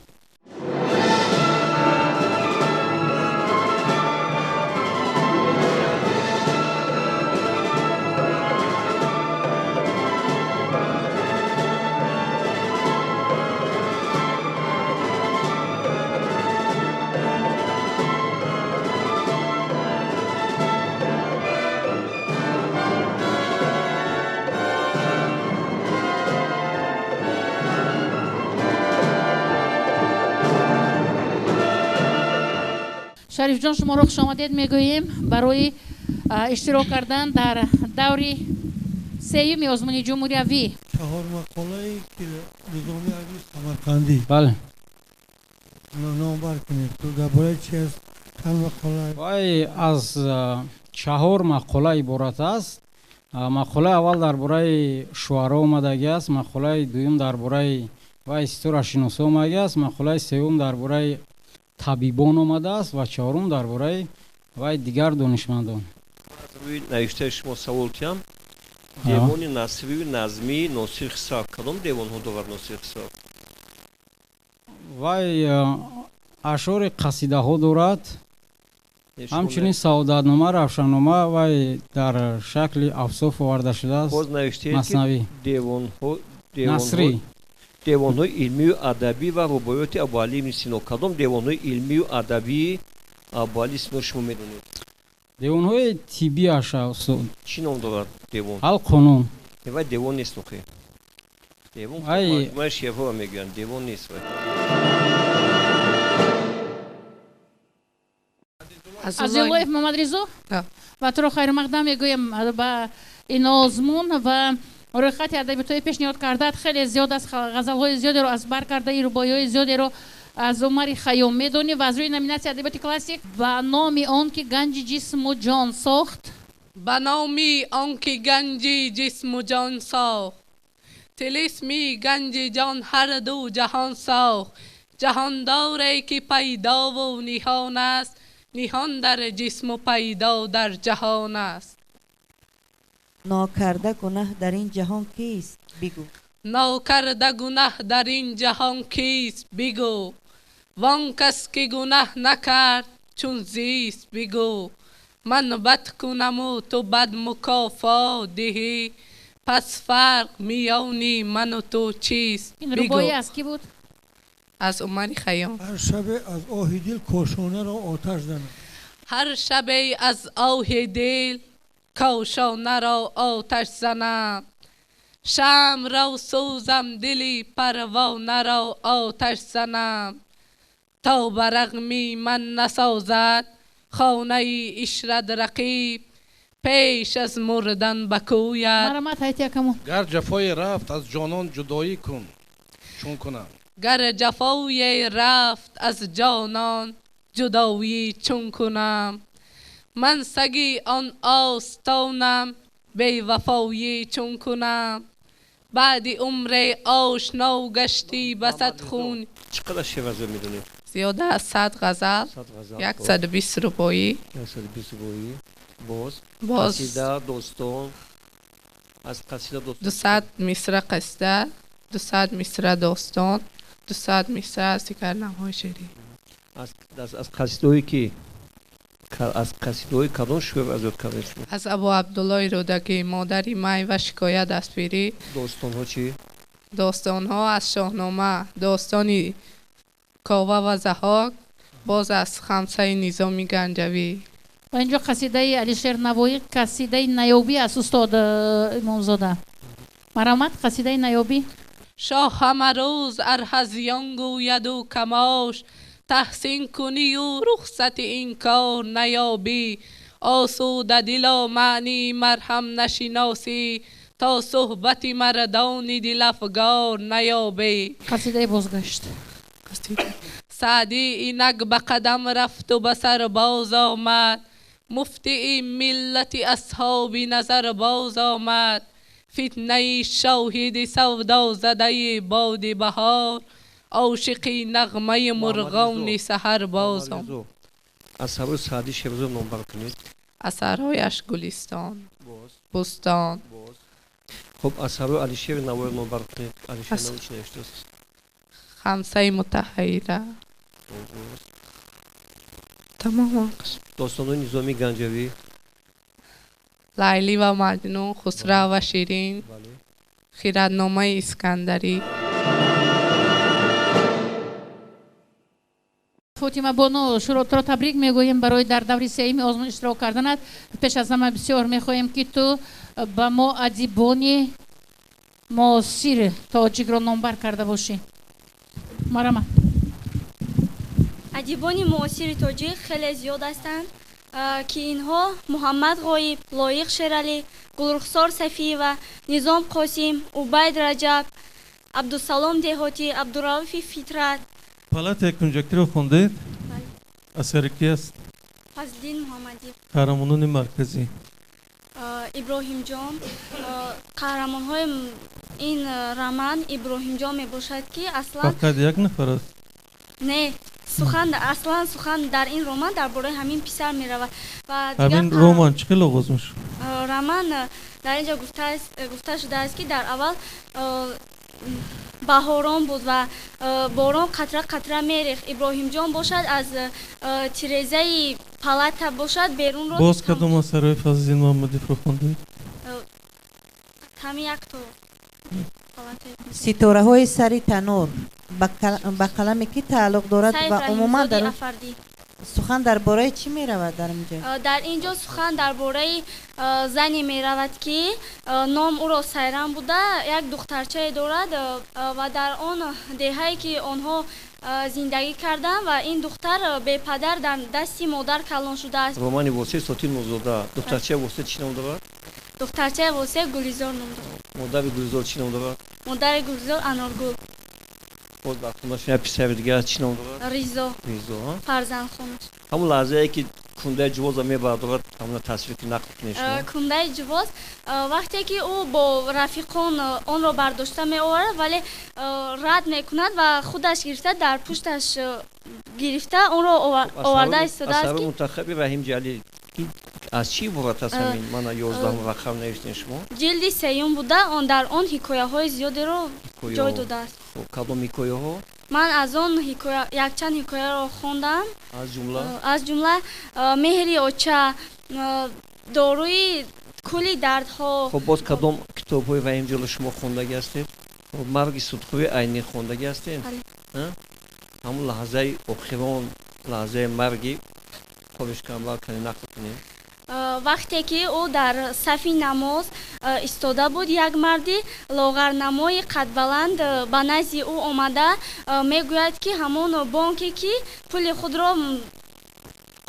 Шарифҷон, шуморо хушомадед мегӯем барои иштирок кардан дар даври сеюми озмуни ҷумҳуриявӣ. Чаҳор мақолае ки Низоми Азиз Самарқандӣ. Бале. Номбар кунед, ту дар бораи чи аст, чанд мақола? Вай аз чаҳор мақола иборат аст. Мақолаи аввал дар бораи шуаро омадагӣ аст, мақолаи дуюм дар бораи вай ситорашиносо омадагӣ аст, мақолаи сеюм дар бораи табибон омадааст ва чаҳорум дар бораи вай дигар донишмандон. Рӯи навиштаи шумо савол киям. Девони насрию назмии Носир Хисрав, кадом девонҳо дорад Носир Хисрав? Вай ашъори қасидаҳо дорад, ҳамчунин саодатнома, равшаннома, вай дар шакли афсоф оварда шудааст. Боз навиштаед, ки маснавӣ девонҳо насрӣ. Девонҳои илмию адабӣ ва рубоиёти Абуалӣ ибни Сино. Кадом девонҳои илмию адабии Абуалӣ Сино шумо медонед? Девонҳои тиббӣ аша, устод. Чӣ ном дорад девон? Алқонун. Вай девон нест охи. Девон Ай- маҷмӯаи шеърҳоро мегӯянд, девон нест вай. Азизуллоев Муҳаммадризо, ва туро хайрмақдам мегӯем ба ин озмун, ва рӯйхати адабиётҳои пешниҳод кардаат хеле зиёд аст. Ғазалҳои зиёдеро аз бар кардаи, рубоиҳои зиёдеро аз Умари Хайём медонӣ, ва аз рӯи номинатсияи адабиёти классик ба номи он ки ганҷи ҷисму ҷон сохт. Ба номи он ки ганҷи ҷисму ҷон сохт, тилисми ганҷи ҷон ҳар ду ҷаҳон сохт, ҷаҳондоре ки пайдову ниҳон аст, ниҳон дар ҷисму пайдо дар ҷаҳон аст. Нокарда гунаҳ дар ин ҷаҳон кист, бигӯ. Нокарда гунаҳ дар ин ҷаҳон кист, бигӯ. Вон кас ки гунаҳ накард чун зист, бигӯ. Ман бад кунаму ту бад мукофот диҳӣ, пас фарқ миёни ману ту чист, Ин бигӯ. рубоӣ аз кӣ буд? Аз Умари Хайём. Ҳар шабе аз оҳи дил кошонаро оташ занад. Ҳар шабе аз оҳи дил кошонаро оташ занам, шамъро сӯзам, дили парвонаро оташ занам, то ба рағми ман насозад Хонаи ишрат рақиб пеш аз мурдан ба кӯят. Марҳамат, ҳайати ҳакамон. Гар ҷафое рафт аз ҷонон ҷудоӣ кун чун кунам. Гар ҷафое рафт аз ҷонон ҷудоӣ чун кунам. Ман саги он остонам бевафоӣ чун кунам. Баъди умре ошно гаштӣ ба сад хун. Чӣ қадар шеър аз ёд медонед? Зиёда аз 100 ғазал, 120 рубоӣ. 120 рубоӣ. Боз? Боз. Қасида, достон. Аз қасида, достон. 200 мисра қасида, 200 мисра достон, 200 мисра аз дигар навъҳои шеърӣ. Аз қасидаҳое ки аз қасидаҳои кадом шоир аз ёд кардед шумо? Аз Абу Абдуллои Рӯдакӣ, модари май ва шикоят аз пирӣ. Достонҳо чӣ? Достонҳо аз Шоҳнома, достони Кова ва Заҳок, боз аз Хамсаи Низоми Ганҷавӣ. Ва инҷо қасидаи Алишер Навоӣ, қасидаи наёбӣ аз устод Имомзода. Марҳамат, қасидаи наёбӣ. Шоҳ ҳама рӯз арҳазиён гӯяду камош, таҳсин кунию рухсати ин кор наёбӣ. Осудадило маъни марҳам нашиносӣ, то суҳбати мардони дилафгор наёбӣ. Қасидаи бозгашт. Саъдӣ инак ба қадам рафту ба сар боз омад, муфтии миллати асҳоби назар боз омад. Фитнаи шоҳиди савдозадаи боди баҳор, ошиқи нағмаи мурғони саҳар боз омад. Асарҳои Саъдӣ Шерозиро номбар кунед. Асарҳояш Гулистон, Бӯстон. Хуб, асарҳои Алишери Навоиро номбар кунед. Алишери Навоӣ чӣ навиштааст? Хамсаи мутаҳайира. Тамом. Достонҳои Низомии Ганҷавӣ. Лайлӣ ва Маҷнун, Хусрав ва Ширин, Хиратномаи Искандарӣ. Фотима бону, шуро табрик мегӯем барои дар даври сеюми озмун иштирок карданат. Пеш аз ҳама бисёр мехоҳем, ки ту ба мо адибони муосири тоҷикро номбар карда бошӣ. Марҳамат. Адибони муосири тоҷик хеле зиёд ҳастанд, ки инҳо Муҳаммад Ғоиб, Лоиқ Шералӣ, Гулрухсор Сафиева, Низом Қосим, Убайд Раҷаб, Абдусалом Деҳотӣ, Абдурауфи Фитрат. Палатаи кунҷакиро хондед? Асари ки аст? Фазлиддин Муҳаммадиев. Қаҳрамонони марказӣ? Иброҳимҷон. Қаҳрамонҳои ин роман Иброҳимҷон мебошад, ки аслан фақат як нафар аст? Не, сухан аслан сухан дар ин роман дар бораи ҳамин писар меравад. Ва ҳамин роман чӣ хел оғоз мешавад? Роман дар ин ҷо гуфта шудааст, ки дар аввал баҳорон буд ва борон қатра қатра мерехт. Иброҳимҷон бошад аз тирезаи палата бошад берунро. Боз кадом асарҳои Фазлиддин Муҳаммадиевро хондед? Ҳамин якто. Ситораҳои сари танур ба қалами кӣ тааллуқ дорад ва умуман дар сухан дар бораи чӣ меравад дар инҷо? Дар ин ҷо сухан дар бораи зане меравад, ки ном ӯро Сайрам буда, як духтарчае дорад ва дар он деҳае ки онҳо зиндагӣ карданд ва ин духтар бепадар дар дасти модар калон шудааст. Романи Восеъ Сотин Мурзода. Духтарчаи Восеъ чӣ ном дорад? Духтарчаи Восеъ Гулизор ном дорад. Модари Гулизор чӣ ном дорад? Модари Гулизор Аноргул. Боз дар хонашон як писари дигар чӣ ном дорад? Ризо. Ризо. Фарзандхонаш. Ҳамон лаҳзае ки кундаи ҷувозро мебардорад, ҳамона тасвир ки нақл кунед шумо. Кундаи ҷувоз вақте ки ӯ бо рафиқон онро бардошта меоварад, вале рад мекунад ва худаш гирифта дар пушташ гирифта онро оварда истодааст. Асари мунтахаби Раҳим Ҷалил аз чӣ иборат аст ҳамин? Мана 11 рақам навиштем шумо. Ҷилди сеюм буда, он дар он ҳикояҳои зиёдеро ҷой додааст. Кадом ҳикояҳо? Ман аз он якчанд ҳикояро хондам. Аз ҷумла? Аз ҷумла меҳри оча, доруи кулли дардҳо. Хоб, боз кадом китобҳои Раҳим Ҷалил шумо хондагӣ ҳастед? Марги судхӯри Айнӣ хондагӣ ҳастед? Ҳамон лаҳзаи охирон, лаҳзаи марги Ковишкамбар кани нақл кунем. Вақте ки ӯ дар сафи намоз истода буд, як марди лоғарнамои қадбаланд ба назди ӯ омада мегӯяд, ки ҳамон бонке ки пули худро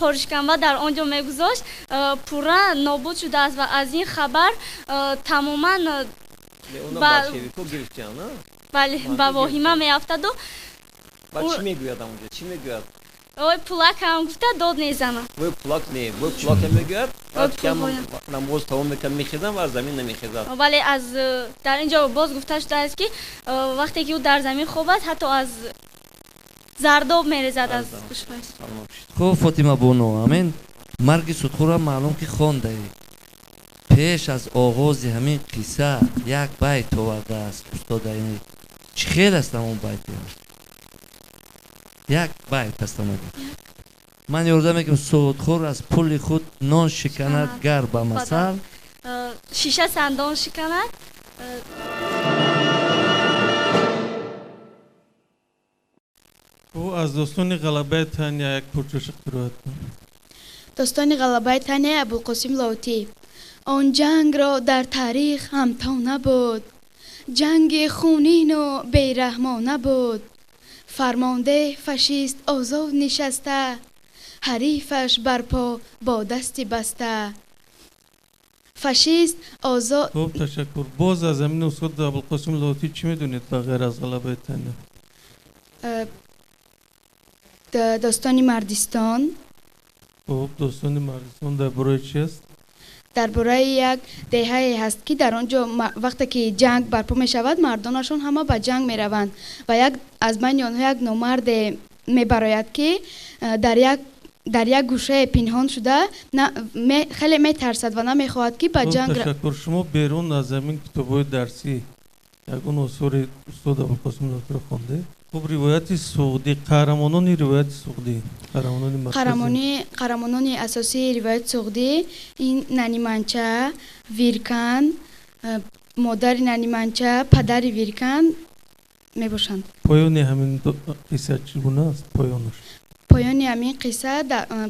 Қоришканба дар он ҷо мегузошт, пурра нобуд шудааст ва аз ин хабар тамоман бале, ба воҳима меафтаду. Чӣ мегӯяд онҷо, чӣ мегӯяд? Ой, пулакам, гуфта дод мезанад. Вой, пулак не, вой, пулакам мегӯяд. Намоз тамом мекард, мехезам ва аз замин намехезад. Бале, аз дар ин ҷо боз гуфта шудааст, ки вақте ки ӯ дар замин хоб аст, ҳатто аз зардоб мерезад аз гӯшҳояш. Хуб, Фотима бону, ҳамин «Марги судхӯра» маълум ки хондаӣ. Пеш аз оғози ҳамин қисса як байт овардааст устод Айнӣ. Чӣ хел аст ҳамон байти? Як байт аст. Ман ёрдам мекунам: судхӯр аз пули худ нон шиканад, гар ба масал шиша сандон шиканад. Ӯ аз достони «Ғалабаи Таня» як порчаша қироат кун. Достони «Ғалабаи Таня», Абулқосим Лоҳутӣ. Он ҷангро дар таърих ҳамто набуд, ҷанги хунину бераҳмона буд. Фармонде фашист озод нишаста, ҳарифаш барпо бо дасти баста. Фашист озод. Хуб, ташаккур. Боз аз ҳамин устод Абулқосим Лоҳутӣ чӣ медонед ба ғайр аз «Ғалабаи Таня»? Достони «Мардистон». Хуб, достони «Мардистон» дар бораи чи аст? Дар бораи як деҳае ҳаст, ки дар он ҷо вақте ки ҷанг барпо мешавад, мардонашон ҳама ба ҷанг мераванд ва як аз байни онҳо як номарде мебарояд, ки дар як гӯшае пинҳон шуда, хеле метарсад ва намехоҳад, ки ба ҷанг. Ташаккур. Шумо берун аз ҳамин китобҳои дарсӣ ягон осори устод Абулқосим Лоҳутиро хондед? Хуб, ривояти суғдӣ, қаҳрамонони ривояти суғдӣ, қаҳрамонони марказӣ. Қаҳрамонони асосии ривояти суғдӣ ин Наниманча, Виркан, модари Наниманча, падари Виркан мебошанд. Поёни ҳамин қисса чӣ гуна аст, поёнаш? Поёни ҳамин қисса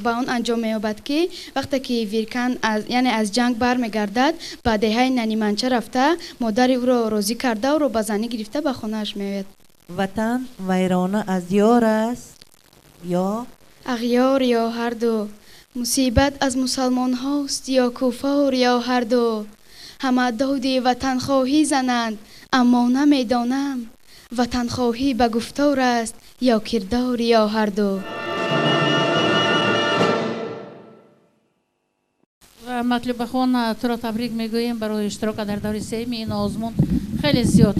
ба он анҷом меёбад, ки вақте ки Виркан яъне аз ҷанг бармегардад, ба деҳаи Наниманча рафта, модари ӯро розӣ карда, ӯро ба занӣ гирифта, ба хонааш меояд. Ватан вайрона аз ёр аст ё ағёр ё ҳарду, мусибат аз мусалмонҳост ё куффор ё ҳарду. Ҳама доди ватанхоҳӣ зананд, аммо намедонам, ватанхоҳӣ ба гуфтор аст ё кирдор ё ҳарду. Матлубахон, туро табрик мегӯем барои иштирока дар даври сеюми ин озмун. Хеле зиёд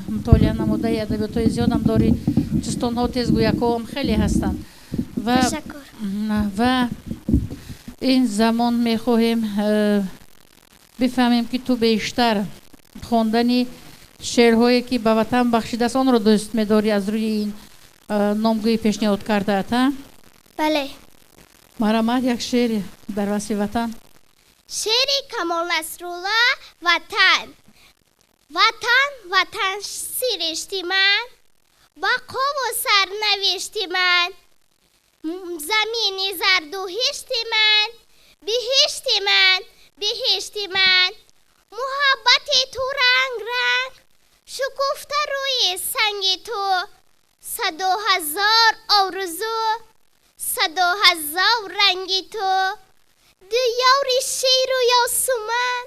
мутолиа намудаи, адабиётҳои зиёдам дорӣ, чистонҳо, тезгӯякҳоам хеле ҳастанд ва ин замон мехоҳем бифаҳмем, ки ту бештар хондани шеърҳое, ки ба ватан бахшидааст, онро дӯст медорӣ, аз рӯи ин номгӯӣ пешниҳод кардаат, а? Бале. Марҳамат, як шеъри дар васфи ватан. Шеъри Камол Насрулло, «Ватан». Ватан, ватан, сиришти ман, бақову сарнавишти ман, замини зарду ҳишти ман, биҳишти ман, биҳишти ман. Муҳаббати ту ранг ранг шукуфта рӯи санги ту, саду ҳазор орзу, саду ҳазор ранги ту. Диёри шеру ёсуман,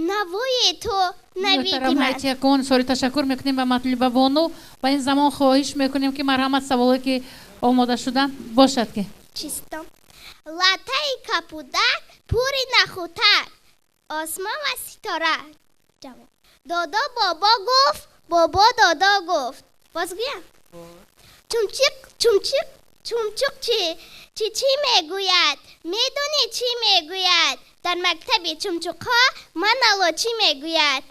навои ту, навиди ман. Якон сори, ташаккур мекунем ба Матлуба бону ва ин замон хоҳиш мекунем, ки марҳамат, саволе ки омода шудан бошад ки. Чистон. Латаи капудак, пури нахутак, осмон ва ситора. Ҷавоб: додо бобо гуфт, бобо додо гуфт. Боз гӯям? Чумчуқ, чумчуқ, чумчуқ чӣ чӣ чӣ мегӯяд? Медонӣ, чӣ мегӯяд? Дар мактаби чумчуқҳо ман алочӣ мегӯяд.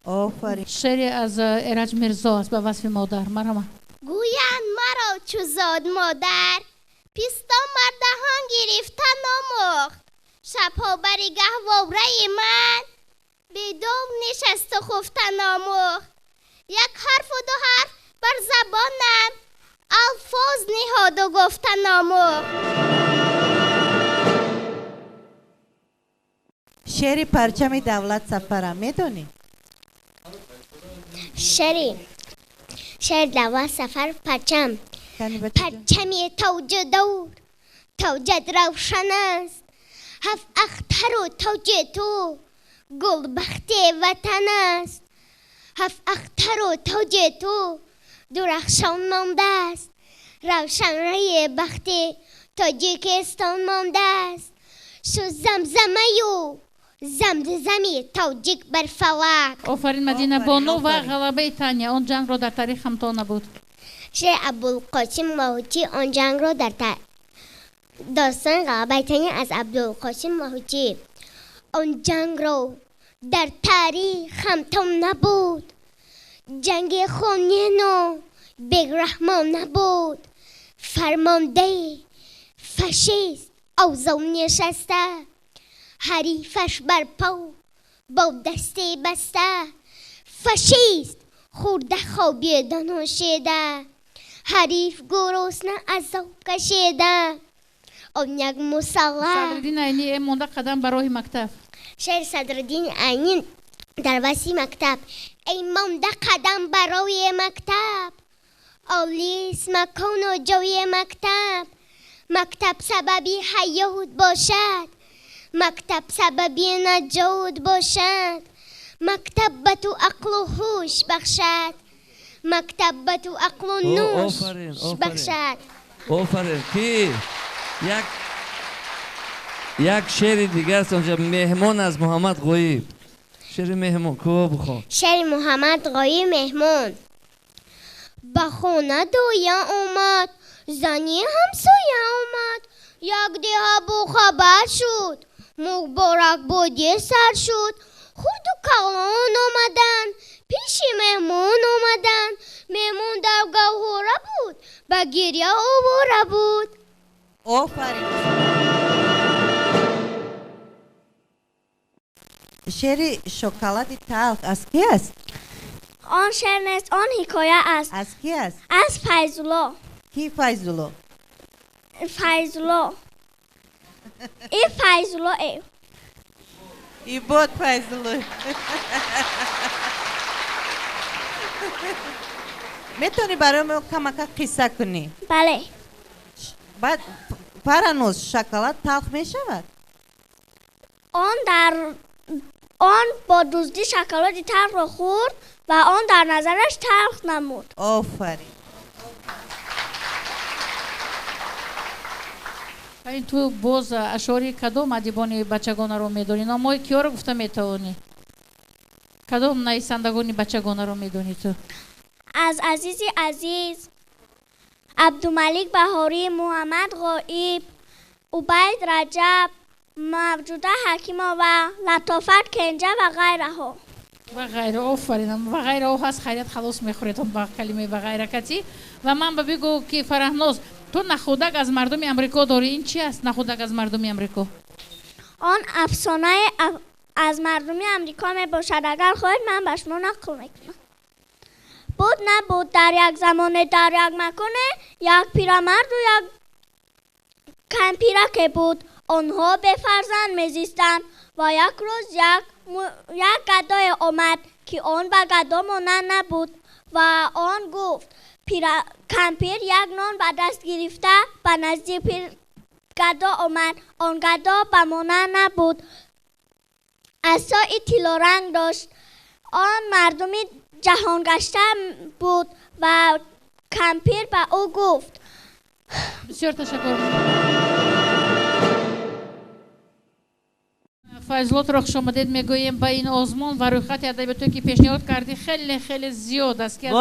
Офарин. Шеъре аз Эраҷ Мирзо аст ба васфи модар, марҳамат. Гӯянд маро чу зод модар, пистон бар даҳон гирифта номӯхт. Шабҳо бари гаҳвораи ман бедор нишасту хуфта номӯхт. Як ҳарфу ду ҳарф бар забонам алфоз ниҳоду гуфта номӯхт. Шеъри «Парчами давлат сафарам» медонӣ? Шеъри давлат сафар, парчам. Парчами тоҷу дур. тоҷат равшан аст. Ҳафт ахтару тоҷи ту гулбахти ватан аст. Ҳафт ахтару тоҷи ту дурахшон мондааст. Равшан раи бахти Тоҷикистон мондааст. Шуд замзамаю замзами тоҷик бар фалак. Офарин, Мадина Бону, ва ғалабаи Таня. Он ҷангро дар таърих ҳамто набуд. Шеъри Абулқосим Лоҳутӣ. Он ҷангро дар достони ғалабаи Таня аз Абдулқосим Лоҳутӣ. Он ҷангро дар таърих ҳамто набуд. Ҷанги хунину бераҳмон набуд. Фармондаи фашист овзон нишаста, ҳарифаш бар по бо дасти баста. Фашист хӯрда хобида нӯшида, ҳариф гурусна азоб кашида. Он як мусаллаҳ. Садриддин Айнӣ, э монда қадам ба роҳи мактаб. Шеъри Садриддини Айнӣ дар васфи мактаб. Эй монда қадам ба роҳи мактаб, олист макону ҷои мактаб. Мактаб сабаби ҳаёт бошад, мактаб сабаби наҷот бошад. Мактаб ба ту ақлу ҳуш бахшад, мактаб ба ту ақлу нуш бахшад. Офарин. Ки як шеъри дигар аст онҷа, меҳмон аз Муҳаммад Ғоиб. Шеъри меҳмон ко бихон. Шеъри Муҳаммад Ғоиб меҳмон. Ба хона доя омад, зани ҳамсоя омад. Як деҳа бохабар шуд, муборак боди сар шуд. Хурду калон омаданд, пеши меҳмон омаданд. Меҳмон дар гаҳвора буд, ба гиря овора буд. Офарин. Шеъри шоколади талх аз ки аст? Он шеър нест, он ҳикоя аст. Аз ки аст? Аз Файзулло. Ки Файзулло? Файзулло. И Файзулло э. Ибод Файзулло. Метавонӣ барои мо камака қисса кунӣ? Бале. Баъд Фараноз, шоколад талх мешавад? Он бо дуздӣ шоколади талхро хӯрд ва он дар назараш талх намуд. Офарин. Ин ту боз ашъори кадом адибони бачагонаро медонӣ? Номҳои киёро гуфта метавонӣ? Кадом нависандагони бачагонаро медонӣ ту? Аз Азизи Азиз, Абдумалик Баҳорӣ, Муҳаммад Ғоиб, Убайд Раҷаб, Мавҷуда Ҳакимова, Латофат Кенҷа ва ғайраҳо. Ва ғайра. Офарин. Ва ғайраҳо ҳаст, хайрият халос мехӯред ба калимаи ва ғайра катӣ. Ва ман ба бигӯ ки Фараҳноз, ту нахудак аз мардуми Амрико дорӣ. Ин чи аст нахудак аз мардуми Амрико? Он афсонаи аз мардуми Амрико мебошад. Агар хоҳед, ман ба шумо нақл мекунам. Буд набуд, дар як замоне, дар як маконе, як пирамарду як кампираке буд. Онҳо бефарзанд мезистанд ва як рӯз як гадое омад, ки он ба гадо монанд набуд. Ва он гуфт: кампир як нон ба даст гирифта ба назди гадо омад. Он гадо ба монанд набуд, асои тиллоранг дошт. Он мардуми ҷаҳонгашта буд ва кампир ба ӯ гуфт. Бисёр ташаккур. Файзуллотро хушомадед мегӯем ба ин озмун ва рӯйхати адабиёте ки пешниҳод кардӣ хеле хеле зиёд аст, ки аз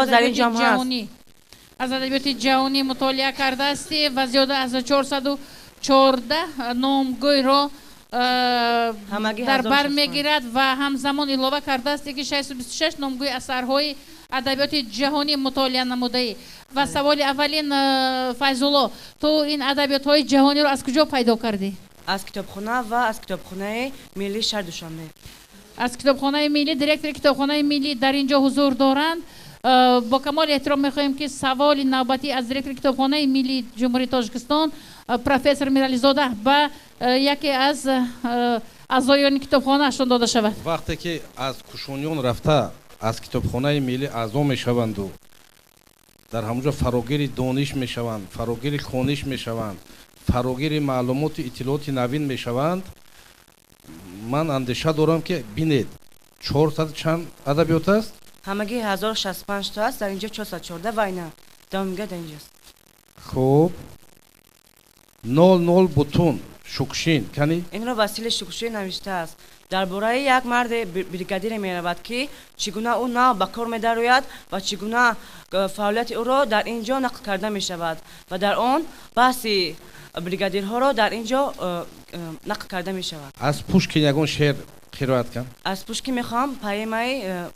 адабиёти ҷаҳонӣ мутолиа кардаастӣ ва зиёда аз 414 номгӯйро дар бар мегирад ва ҳамзамон илова кардааст ки 626 номгӯи асарҳои адабиёти ҷаҳонӣ мутолиа намудаӣ. Ва саволи аввалин, Файзулло, ту ин адабиётҳои ҷаҳониро аз куҷо пайдо кардӣ? Аз китобхона ва аз китобхонаи миллии шаҳри Душанбе. Аз китобхонаи миллӣ. Директори китобхонаи миллӣ дар ин ҷо ҳузур доранд. Бо камоли эҳтиром мехоҳем ки саволи навбатӣ аз директори китобхонаи миллии Ҷумҳурии Тоҷикистон профессор Мирализода ба яке аз аъзоёни китобхонаашон дода шавад. Вақте ки аз Кушониён рафта аз китобхонаи миллӣ аъзо мешаванду дар ҳамонҷо фарогири дониш мешаванд, фарогири хониш мешаванд, Фарогири маълумоту иттилооти навин мешаванд. Ман андеша дорам, ки бинед, 400 чанд адабиёт аст? Ҳамагӣ 1065 то аст, дар инҷо 414 ва ина давомига дар инҷост. Хуб, 00 бутун, Шукшин, кани? Инро Василий Шукшин навиштааст. Дар бораи як марди бригадире меравад, ки чӣ гуна ӯ нав ба кор медарояд ва чӣ гуна фаъолияти ӯро дар ин ҷо нақл карда мешавад ва дар он баҳси бригадирҳоро дар ин ҷо нақл карда мешавад. Аз Пушкин ягон шеър қироат кан. Аз Пушкин мехоҳам поэмаи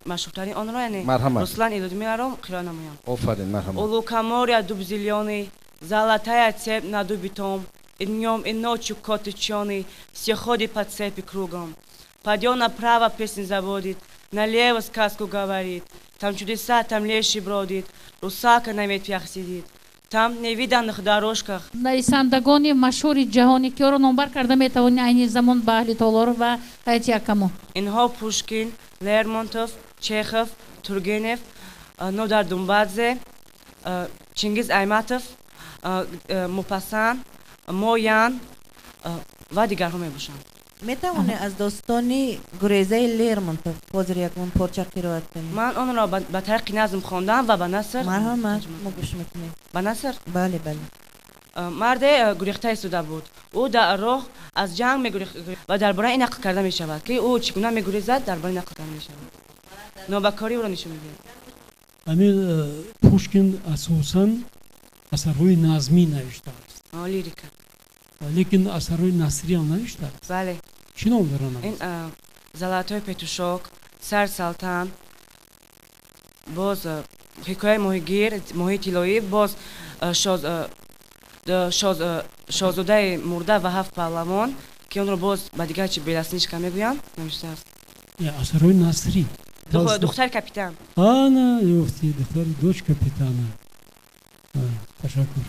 машҳуртарин онро, яъне Марҳамат. Руслан и Людмиларо қироат намоям. Офарин, марҳамат. У лукоморья дуб зелёный, золотая цепь на дубе том, и днем, и ночью кот ученый все ходит по цепи кругом. Пойдет направо, песнь заводит, налево сказку говорит. Там чудеса, там леший бродит, русалка на ветвях сидит. Там в невиданных дорожках. Нависандагони машҳури ҷаҳонӣ киёро номбар карда метавонӣ айни замон ба аҳли толор ва ҳайати ҳакамон? Инҳо Пушкин, Лермонтов, Чехов, Тургенев, Нодар Думбадзе, Чингиз Айтматов, Мопассан, Мо Ян ва дигарҳо мебошанд. Метавонӣ аз достони Гурезаи Лермонтов ҳозир ягон порча қироат кунӣ? Ман онро ба тариқи назм хондам ва ба наср. Марҳамат, мо гӯш мекунем. Ба наср? Бале, бале. Марде гурехта истода буд. Ӯ дар роҳ аз ҷанг мегурехт ва дар бораи ин нақл карда мешавад, ки ӯ чӣ гуна мегурезад, дар бораи нақл карда мешавад, нобакорӣ ӯро нишон медиҳад. Ҳамин Пушкин асосан асарҳои назмӣ навиштааст. Лирика. Лекин асарҳои насриам навиштааст? Бале. Чӣ ном доранд? Ин Золотой петушок, Царь Салтан, боз ҳикояи моҳигир, моҳии тиллоӣ, боз шоҳзодаи мурда ва ҳафт паҳлавон, ки онро боз ба дигар чи Белоснежка мегӯянд, навиштааст. Асарҳои насрӣ. Духтари капитан. Ана ёфти, духтари, дочь капитана. Ташаккур.